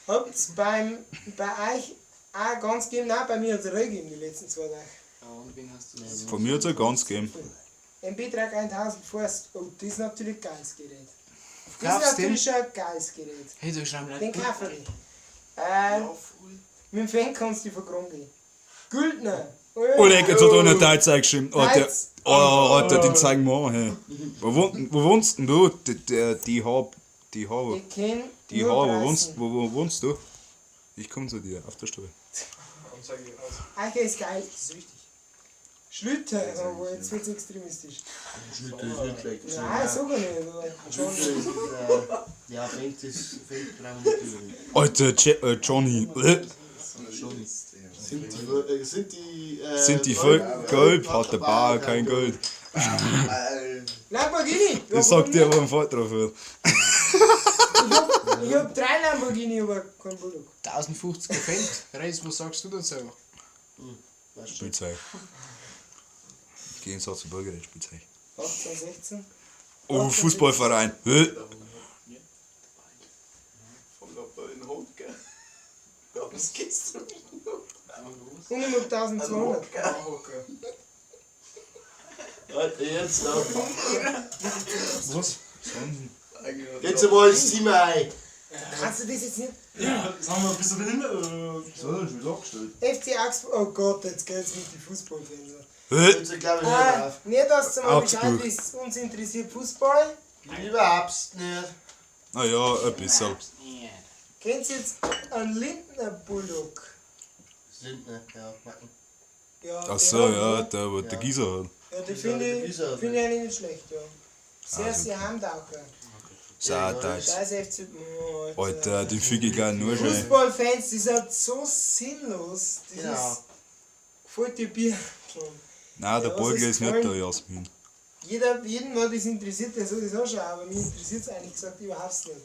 Habt's bei euch auch ganz gegeben? Nein, bei mir hat's Reh gegeben die letzten 2 Tage. Ja, und wen hast du das? Von mir hat's auch ganz gegeben. MB-Trag 1000 Forst. Oh, das ist natürlich ein geiles Gerät. Das ist Kaufst den? natürlich schon ein geiles Gerät. Hey, du schreibst Den Leute. kaufe ich. Mit dem Fan kannst du die vergraben gehen. Güldner. Oleg, jetzt hat einer Teilzeit geschrieben. Oh, der, Deutsch. oh, Alter, den zeigen wir an. Hey. Wo wohnst denn du? Der, die H, die H, Ich kenn die nur H, wo Preisen. wohnst, wo wohnst du? Ich komm zu dir, auf der Stelle. Eiche ist geil, das ist richtig. Schlüter, aber jetzt wird's extremistisch. Schlüter ist nicht schlecht. Nein, sogar nicht. Aber schon. Schlüter ist, ja, Fendt ist, Fendt brauchen wir nicht. Alter, Johnny. Johnny. Sind die Sind die voll gelb, hat der Bauer kein Gold. Lamborghini! Das sagt dir, wo ein Fall drauf wird. Ich hab 3 Lamborghini, aber kein Bulldog. 1050 Fendt. Reis, was sagst du dazu? Spielzeug. Gegensatz zu Bürgerrecht, Spielzeug. 18, 16. Oh, Fußballverein. Hä? Und ich hab 1200. Alter, jetzt noch. Was? Jetzt einmal ins Zimmer ein. Kannst du das jetzt nicht? Ja, sagen wir, bist du behindert? So, das ist wieder abgestellt. FC Augsburg. Oh Gott, jetzt geht's mit den Fußballfans. Hä? Jetzt glaube ich nicht auf. Nicht, dass du mal Bescheid Augsburg. wisst, uns interessiert Fußball. Überhaupt nicht. Naja, ein bisschen. Kennt ihr jetzt einen Lindner Bulldog? Sind nicht, ja. Machen. Ja, Ach der so, hat, ja, ne? der, wo der Gieser hat. Ja, den finde der ich, Gieser hat, find ich eigentlich nicht schlecht, ja. Sehr, Also. sehr heimtaucher. Saudeutsch. Scheiß FC. Oh, Alter, den füge ich gar nur schon. Fußballfans, die sind so sinnlos. Das Genau. ist. Gefällt dir Bier. Nein, der Ja, was Bolger ist ist nicht gefallen? der Jasmin. Jeden, der das interessiert, der soll das anschauen, aber mich interessiert es eigentlich gesagt überhaupt nicht.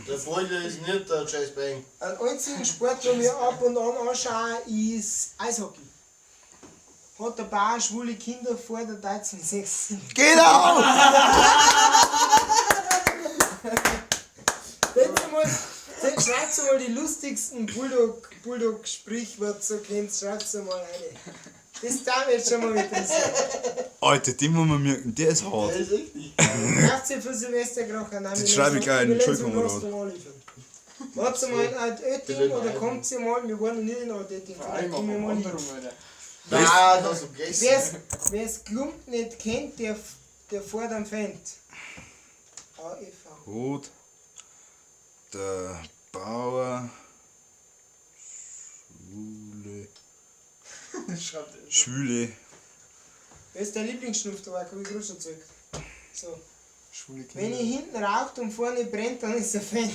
Der Folger ist nicht der Chase Bang. Einen einzigen Sport, den wir ab und an anschauen, ist Eishockey. Hat ein paar schwule Kinder vor der Deutschen 6. Genau! Schreibt mal die lustigsten Bulldog-Sprichwörter, so kennt, schreibt sie mal rein. Das darf jetzt schon mal interessieren. Alter, den muss man merken, der ist hart. Das ist richtig. Kauft ihr für Silvester Krocher? Nein, Das schreibe ich gleich in den Schulkamerad. Wart mal in Altötting oder kommt sie mal? Wir waren noch nie in Altötting. Vielleicht kommen wir mal hin. Wanderung, Alter. Nein, das ist gegessen. Wer's Klump nicht kennt, der fährt am Fendt. AEV. Rot. Der Bauer. Schwule. Schwule. Wer ist dein Lieblingsschnupftabak? Hab ich gerade schon gesagt. So. Schwule Wenn Kinder. ich hinten raucht und vorne brennt, dann ist er fett.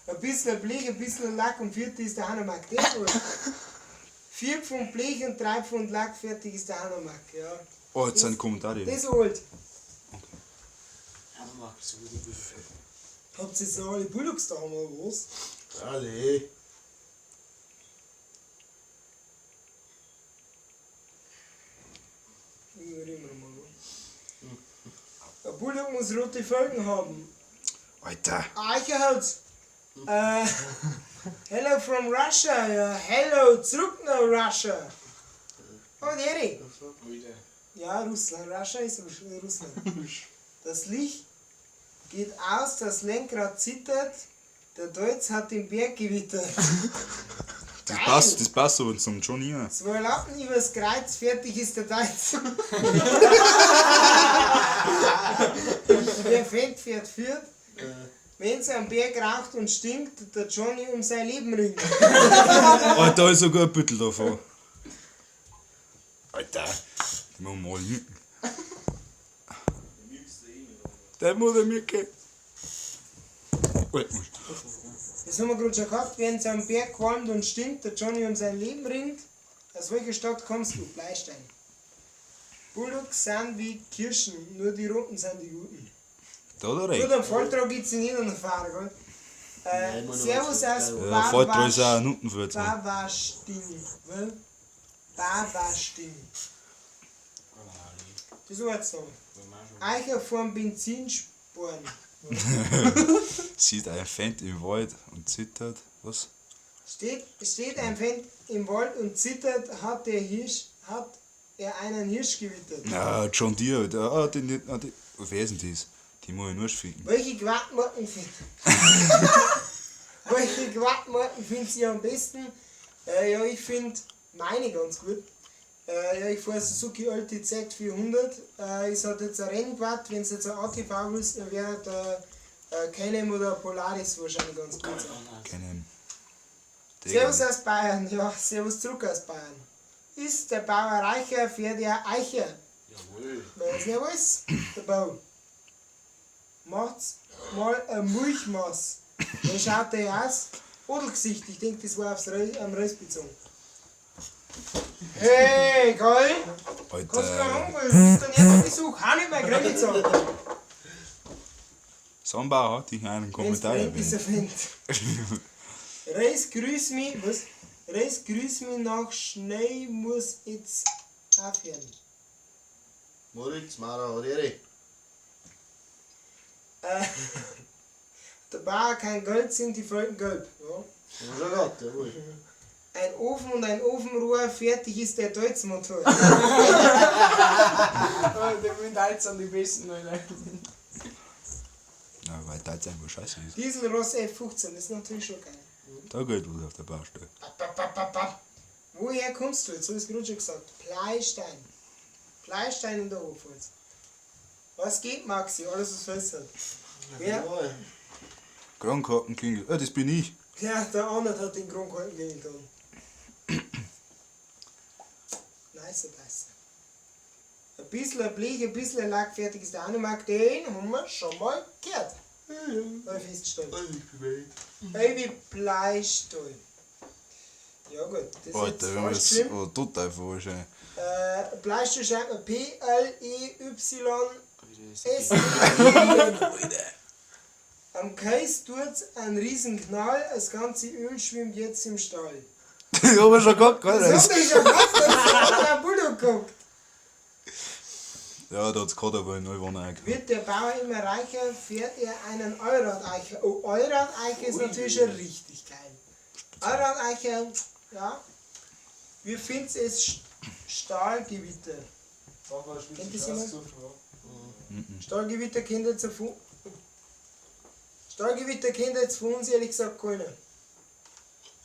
Ein bisschen Blech, ein bisschen Lack und vierte ist der Hanomag. Der ist gut. 4 Pfund Blech und 3 Pfund Lack, fertig ist der Hanomag. Ja. Oh, jetzt sind Kommentare. Das ist alt. Hanomag, so gut. Habt ihr jetzt noch alle Bulldogs da oder was? Alle. Reden wir mal. Ein Bulldog muss rote Felgen haben. Alter. Eicherholz. Hello from Russia. Ja, hello zurück nach Russia. Oh, Erik. Ja, Russland. Russia ist Russland. Das Licht geht aus, das Lenkrad zittert. Der Deutsch hat den Berg gewittert. Das passt aber zum Johnny. Ja. Zwei Lappen übers Kreuz, fertig ist der Deutsch. Wer fährt, fährt, führt. Wenn's am Berg raucht und stinkt, der Johnny um sein Leben ringt. Alter, da ist sogar ein Büttel davon. Alter. Den muss man mal micken. Der muss er micken. Alter, Das haben wir gerade schon gehabt. Wenn's am Berg qualmt und stinkt, der Johnny um sein Leben ringt. Aus welcher Stadt kommst du? Bleistein. Bulldogs sind wie Kirschen, nur die Roten sind die Guten. Da hat er Gut, recht. am Volltrag gibt's nicht an der Fahrer, gell? Nein, man Servus weiß aus Ja, Volltrag ist auch ein Nuttenfeld. Bavastin. Gell? Bavastin. Das war jetzt noch. Eicher vorm Benzinsporn. Sieht ein Fendt im Wald und zittert. Was? Steht ein Fendt im Wald und zittert, hat er einen Hirsch gewittert. Na, John Deere, Alter. Ah, den, ah, den, wer ist denn das? Die muss ich nur finden. Welche Quadmarken findet Welche Quadmarken findet ihr am besten? Ja, ich finde meine ganz gut. Ja, ich fahre Suzuki LTZ 400. Es hat jetzt ein Rennquad. Wenn es jetzt ein ATV willst, dann wäre der Can-Am oder Polaris wahrscheinlich ganz gut sein. Keinen. Servus aus Bayern, ja, servus zurück aus Bayern. Ist der Bauer reicher, fährt er Eicher. Jawohl. Weiß nicht was, der Bau. Macht's mal ein Milchmaß. Wie schaut der aus? Odelgesicht, ich denke, das war am Reis bezogen. Hey, geil! Kannst du Alter. haben, du bist der nächste Besuch, hau nicht mehr Grenze zusammen. Samba hat dich einen Wenn's Kommentar brennt, ist er erwähnt. Fendt. Reis, grüß mich, was? Reis, grüß mich nach Schnee, muss jetzt aufhören. Moritz, Mara, hat Ehre. Der Bauer kein Geld sind die Folgen gelb. Ja. Haben wir schon gehabt, jawohl. Ein Ofen und ein Ofenrohr, fertig ist der Deutzmotor. Der mit Deutsch sind die besten, Alter. Ja, weil Deutsch einfach scheiße ist. Dieselross F15, das ist natürlich schon geil. Da geht was auf der Baustelle. Ba, ba, ba, ba. Woher kommst du? Jetzt habe ich es gerade schon gesagt. Bleistein. Bleistein in der Oberpfalz. Was geht, Maxi? Alles, was fest hat. Wer? Jawohl. Krankenklingel. Ah, das bin ich. Ja, der Arnold hat den Kronkorken getan. Nice, nice. Ein bisschen ein Blech, ein bisschen ein Lack, fertig ist der Hanomag. Den haben wir schon mal gehört. Hab ich festgestellt. Baby Bleistuhl. Ja gut, das ist Alter, jetzt wenn man falsch das geschrieben. oh, total falsch. ey. Bleistuhl schreibt man P-L-E-Y-S. Am Kais tut's einen Riesenknall, das ganze Öl schwimmt jetzt im Stall. Das haben wir schon gehabt, gell? Das hab ich schon gehabt, das hat der Bulldog geguckt. Ja, da hat's gerade aber in Neuwohner eingekauft. Wird der Bauer immer reicher, fährt er einen Allradeicher. Oh, Allradeicher ist natürlich schon richtig geil. Allradeicher, ja. Wie findest es Stahlgewitter? Kennt das jemand? Stahlgewitter kennt jetzt von Stahlgewitter kennt jetzt von uns ehrlich gesagt keiner.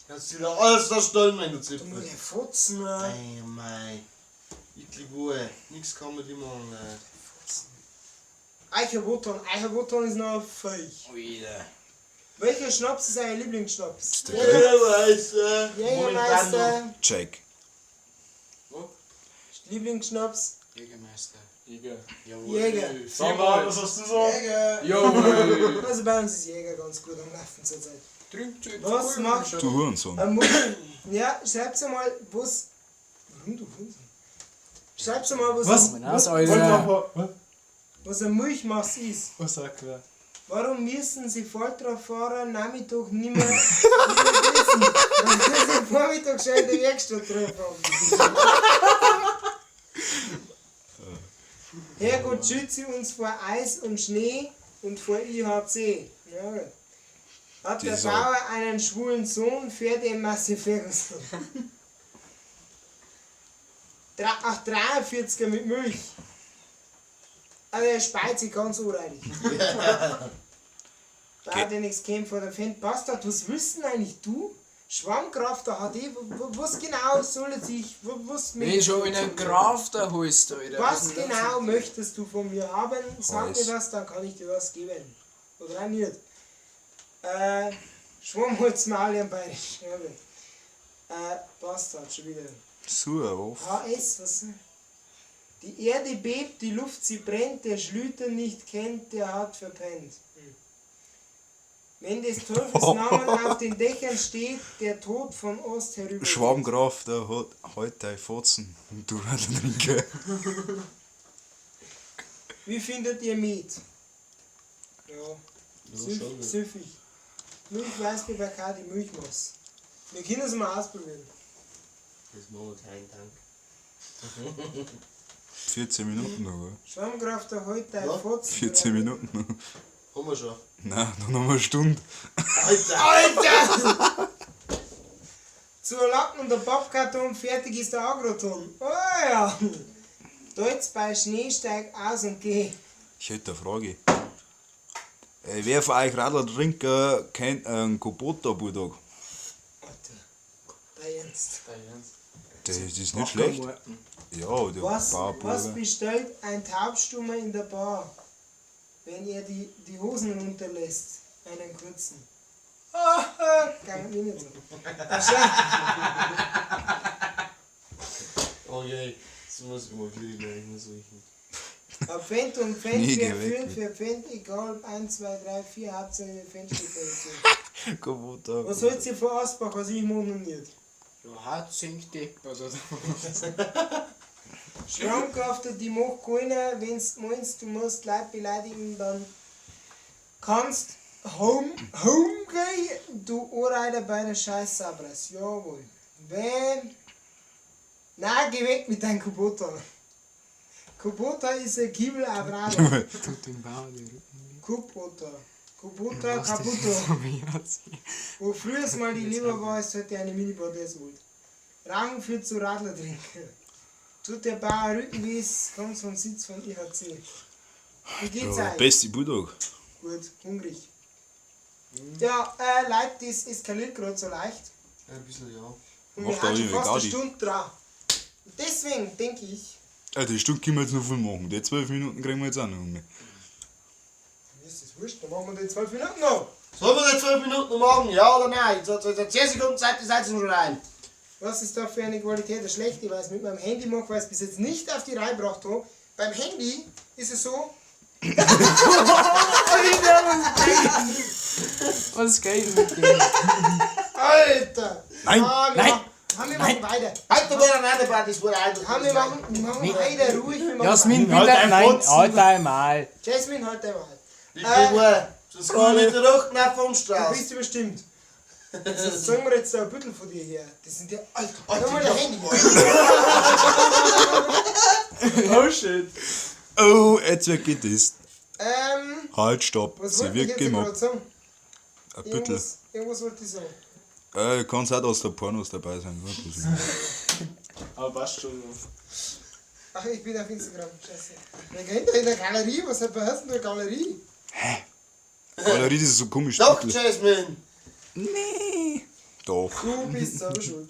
Kannst du dir alles zerstören, wenn du Du Zipfel. musst ja fotzen, ne? Ey, mei. Ich wohl. Nix kann mit ihm machen. ey. Eicherwoton, Eicherwoton ist noch feich. Alter. Welcher Schnaps ist euer Lieblingsschnaps? Jägermeister. Jägermeister. Jack. Lieblingsschnaps? Jägermeister. Jäger. Jawohl. Jäger. Sag mal, was hast du so? Jäger. Jawohl. Also bei uns ist Jäger ganz gut am Laufen zurzeit. Trinkt jetzt Was gut. macht Du Hurensohn. Ja, schreib's mal, was. Warum du Hurensohn? Schreib's mal, was, Was? Was, Alter? Was? was ein Milchmaß ist. Was sagt er? Warum müssen sie Volltrafahrer Nachmittag nimmer wissen, dass sie am Vormittag schon in der Werkstatt drauf haben? Herrgott schütze uns vor Eis und Schnee und vor IHC. Ja, gut. Hat der Die Sau. Bauer einen schwulen Sohn, fährt er Masse Ferguson. Ach, 43er mit Milch. Also er speit sich ganz unreinig. Da der nichts kennt vor der Fan. Bastard, was willst denn eigentlich du? Schwammkraft der HD, was genau soll es sich, was Wenn schon einen Graf da holst, Alter. was genau möchtest du von mir haben? Sag Heiß. mir was, dann kann ich dir was geben. Oder auch nicht. Schwammholzmaul im Bayerisch. Ja, gut. Bastard, schon wieder. So, auf. HS, was? Die Erde bebt, die Luft sie brennt, der Schlüter nicht kennt, der hat verpennt. Hm. Wenn des Teufels Namen auf den Dächern steht, der Tod von Ost herüber. Schwammgraf, der hat heute dein Fotzen. Und du Radlertrinker. Wie findet ihr Met? Ja, süffig. Milch weiß wie Bacardi Milchmaß. Wir können es mal ausprobieren. Das machen wir keinen Dank. 14 Minuten noch, gell? Schwammkraft der heute dein Ja. Fotzen. 14 Minuten noch. Haben wir schon. Nein, noch noch eine Stunde. Alter! Alter! Zur Lacken und der Pappkarton, fertig ist der Agroton. Oh ja! Deutz bei Schnee, steig aus und geh. Ich hätte eine Frage. Wer von euch Radlertrinker kennt einen Kubota-Bulldog? Alter, der Ernst. Das ist nicht schlecht. Ja, der Was, was Barburger. bestellt ein Taubstummer in der Bar, wenn er die Hosen runterlässt? Einen kurzen. Ah, Gang mir nicht so. Okay, das muss ich mal wieder suchen. Ein Pfand und Pfand Nee, geh für weg. 5 für Pfand, egal ob 1, 2, 3, 4, Hauptsache Pfand steht da. Kubota. Was holst ihr von Asbach, was ich mache noch nicht? Ja, hart sinkt deppert, oder? Schwammkrafter, die macht keiner, wenn's meinst, du musst Leute beleidigen, dann kannst home gehen, du Ohrreiter bei der Scheiß-Sabras. Jawohl. Wenn. Na, geh weg mit deinem Kubota. Kubota ist ein Kiebel auf Radl. Tut dem Bauer die Rücken. Kubota. Kubota, Was, das ist Kaputo. so wie Wo früher mal die Leber war, ist heute eine Minibar, der ist alt. Rang führt zu Radler trinken. Tut der Bauer Rücken weh, kommt vom Sitz von IHC. Wie geht's Ja, euch? beste Bulldog. Gut, hungrig. Ja, Leute, das eskaliert gerade so leicht. Ein bisschen, ja. Und Macht wir haben auch schon irgendwie fast eine Gaudi. Stunde dran. Und deswegen denke ich, Die Stunde können wir jetzt noch voll machen. Die 12 Minuten kriegen wir jetzt auch noch um. mir ist das wurscht, dann machen wir die 12 Minuten noch. Sollen wir die 12 Minuten noch machen? Ja oder nein? Jetzt hat 10 Sekunden Zeit, die Seite schon rein. Was ist da für eine Qualität? Eine schlechte, weil ich es mit meinem Handy mache, weil ich es bis jetzt nicht auf die Reihe gebracht habe. Beim Handy ist es so, Was geht mit dem? Alter! Nein! Ah, wir Nein! Machen, haben wir machen weiter. Halt doch mal rein, das wurde ein. Haben wir machen weiter, ruhig. Wir machen Jasmin, Halt bitte, dein nein, Fotzen. halt einmal. weiter. Jasmin, halt einmal. Ich bin wohl. Sonst komme ich mit der Rücken auf vom Du Strauß. bist überstimmt. Jetzt zeigen wir jetzt da ein Büttel von dir her. Das sind ja. Alter, Alter, mal dein Handy. Oh shit. Oh, jetzt wird gedisst. Halt, stopp. Was Sie wollte ich wird jetzt gerade gemobbt. sagen? Ein Büttel. Irgendwas wollte ich sagen. Kann's auch, dass da Pornos dabei sein. Aber passt schon. Ach, ich bin auf Instagram. Scheiße. Wer kennt da in der Galerie? Was hat heißt denn da Galerie? Galerie, das ist so komisch. Doch, Büttel. Jasmin. Nee. Doch. Du bist selber schuld.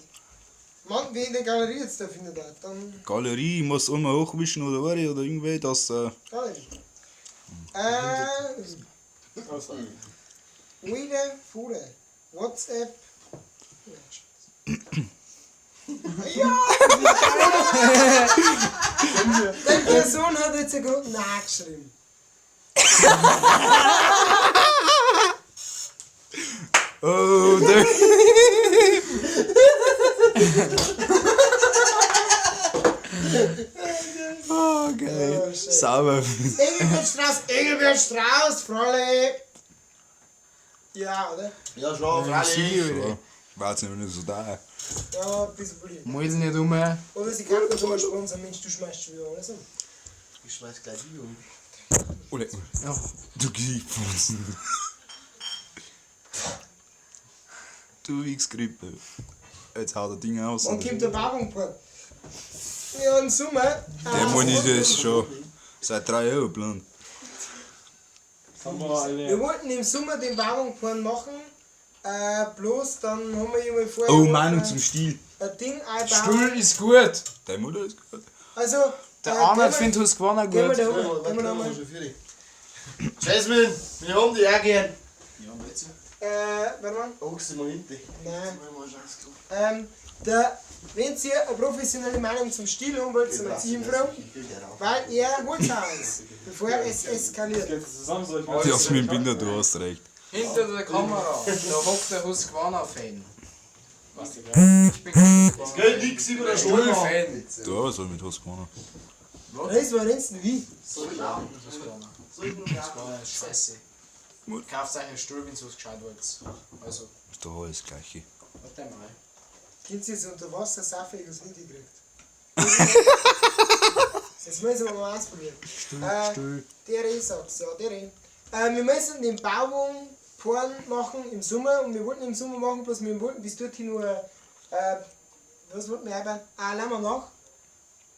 Mann, wer in der Galerie jetzt da findet, dann Galerie, ich muss einmal hochwischen oder was oder irgendwie, dass. Galerie. Wieder Fude. WhatsApp. Ja, Scheiße. Ja! Die Person hat jetzt gerade Nein geschrieben. Oh, der. Oh, geil. Oh, schön. Sauber. Engelbert Strauß, Engelbert Strauß, Fräulein. Ja, oder? Ja, schon, freilich. Ja, war jetzt nicht so da. Ja, ein bisschen blöd. Mal nicht um. Oder sie kann uns mal sponsern, Mensch, du schmeißt schon wieder alles um. Ich schmeiß gleich die um. Oh, leck mich. Du Gesichtpflanzen. Du Wichsgrippe. Jetzt haut der Ding aus. Wann kommt der Werbung-Part? Ja, im Sommer. Der Mann ist jetzt schon seit 3 Jahren geplant. Haben wir alle. Wir wollten im Sommer den Werbung-Porn machen, bloß dann haben wir immer vorher Oh, noch Meinung ein, zum Stil. ein Ding einbauen. Stuhl ist gut. Deine Mutter ist gut. Also, Der Arnold findet Husqvarna Gehen wir gut. da rüber, gehen wir noch mal. Jasmine, wir haben die auch gern. Warte mal. Ochse mal hinten. Nein. Wenn ihr eine professionelle Meinung zum Stil haben wollt, dann zu ihm fragen, weil er holt aus, bevor es eskaliert. Geht das zusammen, soll ich mal. Jasmin Binder, du hast recht. Hinter der Kamera, da hockt der Husqvarna-Fan. Ich bin Es geht nichts über den Stuhl. Stuhl-Fan. Du, was soll mit Husqvarna? Reis, wo rennst du denn wie? Husqvarna. Husqvarna ist scheiße. Kauft euch einen Stuhl, wenn ihr was gescheit wollt. Also, Ist doch alles das Gleiche. warte mal. Könnt ihr jetzt unter Wasser saufen, ich hab's nicht gekriegt. Das müssen wir mal ausprobieren. Stuhl. Der ich sag's, ja, der wir müssen den Bauung-Porn machen im Sommer und wir wollten im Sommer machen, bloß wir wollten bis dorthin nur, was wollten wir einbauen? Ah, lassen wir nach.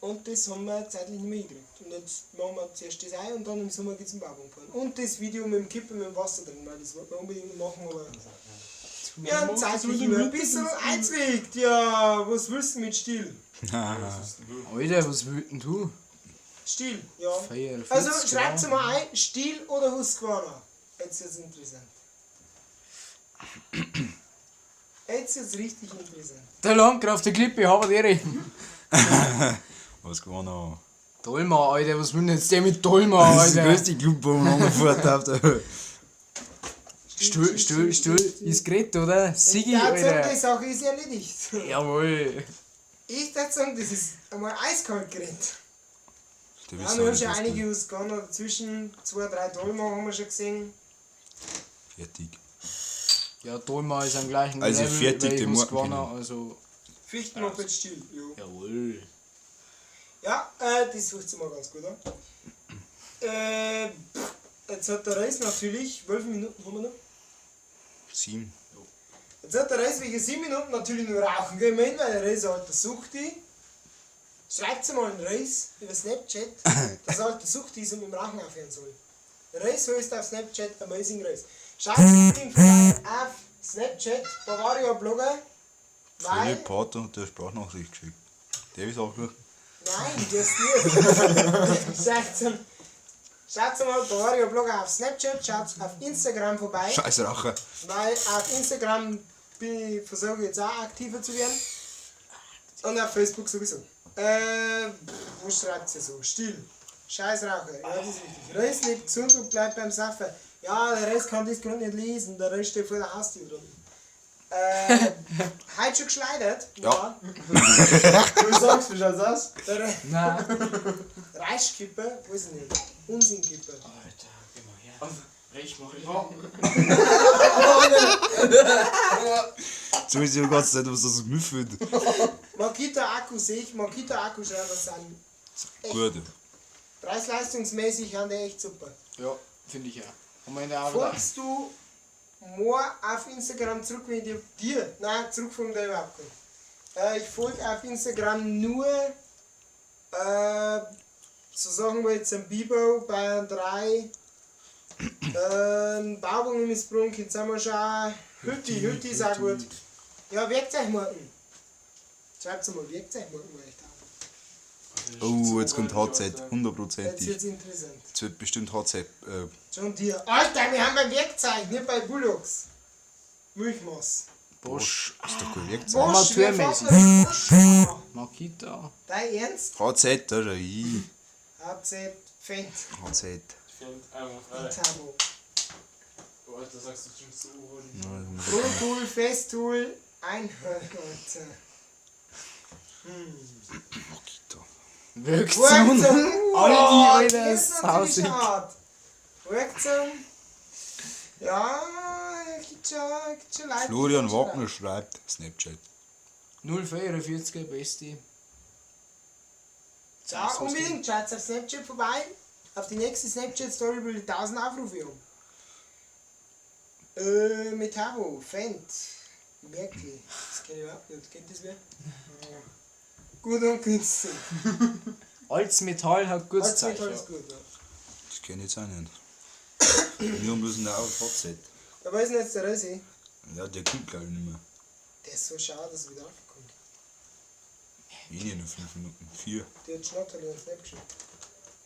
Und das haben wir zeitlich nicht mehr hingekriegt. Und jetzt machen wir zuerst das ein und dann im Sommer geht's im Bauung-Porn. Und das Video mit dem Kippen mit dem Wasser drin, weil das wollten wir unbedingt machen, aber wir haben zeitlich immer ein bisschen einzwickt. Ja, was willst du mit Stil? Alter, was willst denn du? Stil, ja. 44 Also schreibt Grad. mal ein, Stil oder Husqvarna. Jetzt ist interessant. Jetzt ist richtig interessant. Der Landgraf, der Klippe, hab die Husqvarna. Dolma, Alter, was will denn jetzt der mit Dolma, Das ist der Alter? größte Club, wo man angefahren hat. Stuhl, Stuhl, Stuhl, ist geredet, oder? Sigi, Ich würde sagen, die Alter. Sache ist erledigt. Jawohl. Ich würde sagen, das ist einmal eiskalt geredet. Der Ja, wissen wir auch haben nicht, schon was einige du- Husqvarna dazwischen. 2, 3 Dolma haben wir schon gesehen. Fertig. Ja, Dolma ist am gleichen Also Level fertig, wie den Husqvarna, Morgen also... Fichtenmoped Stil, jo. Jawohl. Ja, das sucht sich mal ganz gut an. Jetzt hat der Reis natürlich, 12 Minuten haben wir noch. 7. Jetzt hat der Reis wegen 7 Minuten natürlich nur rauchen gehen müssen, weil der Reis ein alter Suchti. Schreibt mal einen Reis über Snapchat, dass er alter Suchti ist und mit dem Rauchen aufhören soll. Reis heißt auf Snapchat Amazing Reis. Schaut unbedingt vorbei auf Snapchat, Bavaria Blogger. Weil, Philipp Pater hat der Sprachnachricht geschickt. Der ist auch gut. nein, das nicht. Schaut mal Bavaria Blogger auf Snapchat, schaut auf Instagram vorbei. Scheiß Rache. Weil auf Instagram bin ich, versuche ich jetzt auch aktiver zu werden. Und auf Facebook sowieso. Wo schreibt sie so? Still. Scheiß Raucher. Ja, das ist richtig. Reis lebt gesund und bleibt beim Saufen. Ja, der Rest kann das gerade nicht lesen. Der Rest steht vor der Haustür drunten. Heute schon geschleudert. Ja. Du sagst, wie schaut's aus? Der Nein. Reichskippe, weiß ich nicht. Unsinnkippe. Alter, geh mal her. Brech mal. So ist ja die ganze Zeit, was das müffelt. Makita Akku sehe ich. Makita Akkuschrauber sind Gut. preis-leistungsmäßig haben die echt super. Ja, finde ich ja. Haben wir in der Arbeit. Folgst du mir auf Instagram zurück, wenn ich dir, nein, zurückfolgen da überhaupt nicht. Ich folge auf Instagram nur so Sachen wie jetzt ein Bibo, Bayern 3, Bauung im Missbrunn, könnt ihr auch mal schauen. Hütti, Hütti ist auch gut. Ja, Werkzeugmarken. Schreibt's mal Werkzeugmarken mal echt auf. Oh, jetzt kommt HZ, Jetzt hundertprozentig. wird's interessant. Jetzt wird bestimmt HZ. John Deere. Alter, wir haben beim Werkzeug, nicht bei Bulldogs. Milchmaß. Bosch. Ist doch kein Werkzeug. Bosch, wer fährt Amateurmäßig. denn mit Bosch? Makita. Dein Ernst? HZ, da ist ein I. HZ, Fendt, HZ. Fendt, einmal frei. Tabo. Oh, Alter, sagst du schon so. Pro Tool, Festool, Einhörner. Makita. Workzone. Workzone. Aldi, Alter, das ist natürlich sausig. hart. Workzone. Ja, gibt schon Leute. Florian die schon Wagner schreibt Snapchat. 0,44, beste. Ja, unbedingt. Schaut auf Snapchat vorbei. Auf die nächste Snapchat-Story will ich 1000 Aufrufe haben. Metabo, Fendt, Merkel. Das kenn ich überhaupt nicht. Kennt das wer? Ja. Gut und günstig. Altes Metall hat gutes Altes Zeichen. Metall ist gut, ja. Das kenn ich jetzt auch nicht. Wir haben bloß einen HZ. Da weiß denn jetzt der Rösi? Ja, der kommt glaube ich nicht mehr. Der ist so schade, dass er wieder aufkommt. Eh nicht, noch 5 Minuten. 4. Der hat Schnatterli und Snap geschickt.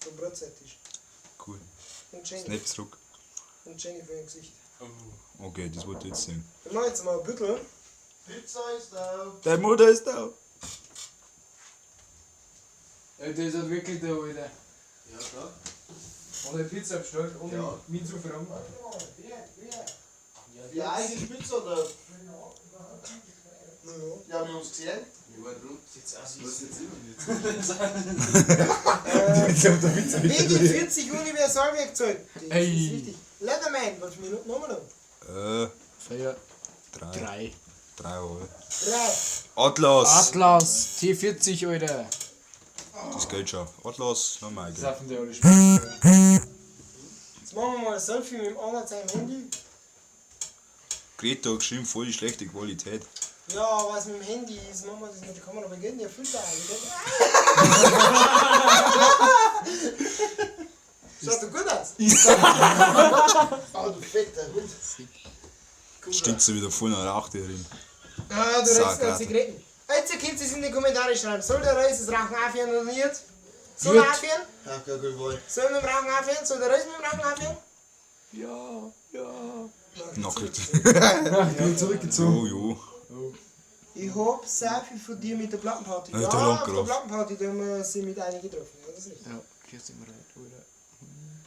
Vom Brotzeittisch. Cool. Und Jenny. Snap zurück. Und Jenny für ihr Gesicht. Okay, das wollte ich jetzt sehen. Wir machen jetzt mal ein Büttel. Pizza ist da. Deine Mutter ist da. Ja, der ist halt wirklich der Alter. Ja, klar. Hat eine Pizza bestellt, ohne Ja. mich zu fragen. Ja, eigentlich Pizza da. Ja, wir haben uns gesehen. WG40 Universalwerkzeug. Das Ey. ist wichtig. Leatherman, was für Minuten haben wir noch? 4, 3. 3. 3 Euro. 3. Atlas. Atlas, T40, Alter. Das geht schon. Atlas, nochmal. Das gell. saufen die alle Spaß. Jetzt machen wir mal ein Selfie mit dem anderen seinem Handy. Greta hat geschrieben, voll die schlechte Qualität. Ja, was mit dem Handy ist, machen wir das mit der Kamera. Wir gehen ja Filter ein. Schaut doch gut aus. Oh, du fetter Hund. Stinkt sie wieder voll nach Rauch drin. Ah, du Sag, redest nach Greta. Zigaretten. Jetzt könnt ihr es in die Kommentare schreiben. Soll der Reis das Rauchen aufhören oder nicht? Soll er Gut. aufhören? Ja, gar kein Wohl. Soll er mit dem Rauchen aufhören? Soll der Reis mit dem Rauchen aufhören? Ja, ja. Nackelt. Ja, zurückgezogen. Jo, jo. Ich hab sehr viel von dir mit der Plattenparty. Ja, Ja, der auf der Landgraf. Plattenparty, da haben wir sie mit einigen getroffen. Ja, das ist richtig. Ja, hier sind wir rein, Alter.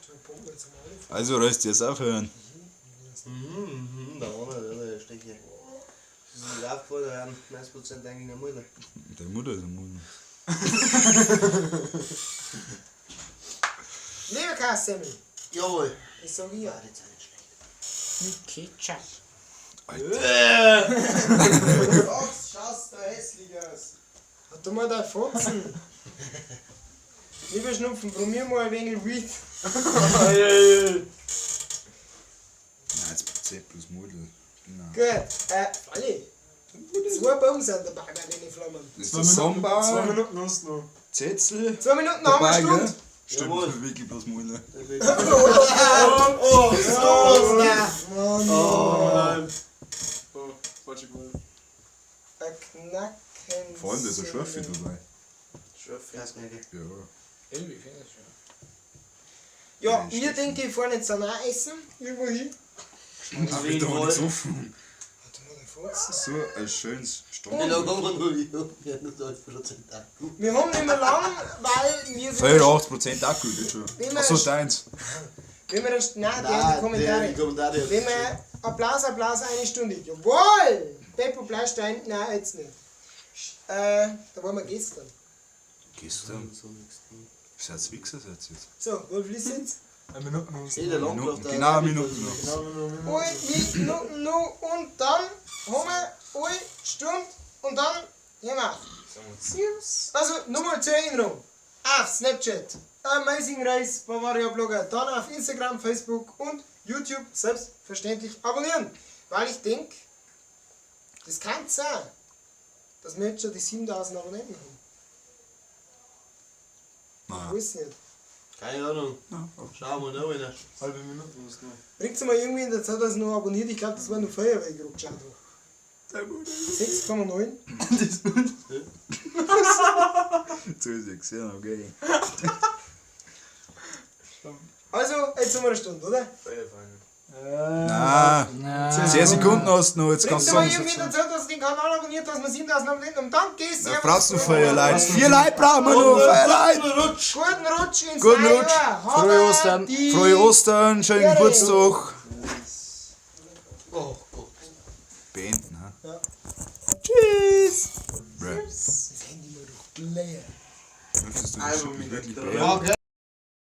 So, pumpen wir jetzt mal alle. Also, Reis, dir jetzt aufhören. Mhm, da vorne, der Steche. Das ist nicht aufgefallen, da haben 90% eigentlich eine Mutter. Deine Mutter ist eine Mutter. Leberkassemmel. Jawohl. Das sag ich ja. Ah, das ist auch nicht schlecht. Mit Ketchup. Alter. Ach, schaust da hässlich aus. Hat du mal da Fotzen? Lieber Schnupfen, probier mal ein wenig Weed. 90% plus Mudel. Genau. Gut, Falli. 2 Baum sind dabei bei den Flammen. Das ist der 2 Samba, Minuten hast du noch. Zetzel. 2 Minuten haben wir Dabei, eine Stunde. gell? Stimmt, Jawohl. wirklich bloß Mudel. Oh, oh, nein. Mann. Oh nein. Oh, falsche Quelle. Ein Knacken. Vor allem, da ist ein Schürfi dabei. Gasknäcke. Ja. Irgendwie finde ich schon. Ja, wir denken, ich fahren jetzt dann auch essen. Irgendwo hin. Ach, ich da nicht gesoffen. Hat du mal den Fotzen? So ein schönes Stand. Wie lange haben wir noch? Wir haben noch 12% Akku. Wir haben nicht mehr lang, weil wir sind. 84% Akku, geht schon. Wenn wir- Achso, deins. Wenn wir das, nein, der in die Nein, der Kommentare. in die Kommentare. Wenn wir Applaus, Applaus, eine Stunde. Jawohl! Beppo Bleistein, nein, jetzt nicht. Da waren wir gestern. Gestern. Seid Wichser, seid ihr jetzt? So, Wolf liest jetzt. Eine Minute hast du Hey, der Landgraf da. Genau, Minuten noch. Eine Minuten noch und dann haben wir eine Stunde und dann hören wir auf. Also, nochmal zur Erinnerung. Auf Snapchat, Amazing Race Bavaria Blogger, dann auf Instagram, Facebook und YouTube selbstverständlich abonnieren. Weil ich denke, das kann sein, dass wir jetzt schon die 7000 Abonnenten haben. Nein. Ich weiß nicht. Keine Ahnung. Schauen wir noch wieder. Halbe Minute hast du noch. Bringt's mal irgendwie in der Zeit, dass ich noch abonniert. Ich glaube, das war nur Feuerwehr, ich gerade geschaut habe. 6,9. Zu ist ja, okay. Also, jetzt haben wir eine Stunde, oder? Feierfeine. Nein. 10 Sekunden hast du noch, jetzt Bringt kannst du mal sagen. irgendwie dazu, dass ihr den Kanal abonniert, dass wir 7000 Abonnenten haben. Danke, Da servus. brauchst du 4 Leute. 4 Leute brauchen wir noch, 4 Leute. Guten Rutsch! Guten Rutsch ins Guten neue Rutsch. Jahr. Frohe Habe Ostern. die Frohe Ostern, schönen Ehre. Geburtstag. Oh Gott. Beenden, ha? Ja. Tschüss. Bruh. Das Handy mal doch leer. Möchtest du das Also wirklich mit wirklich der beenden? Ja, gell?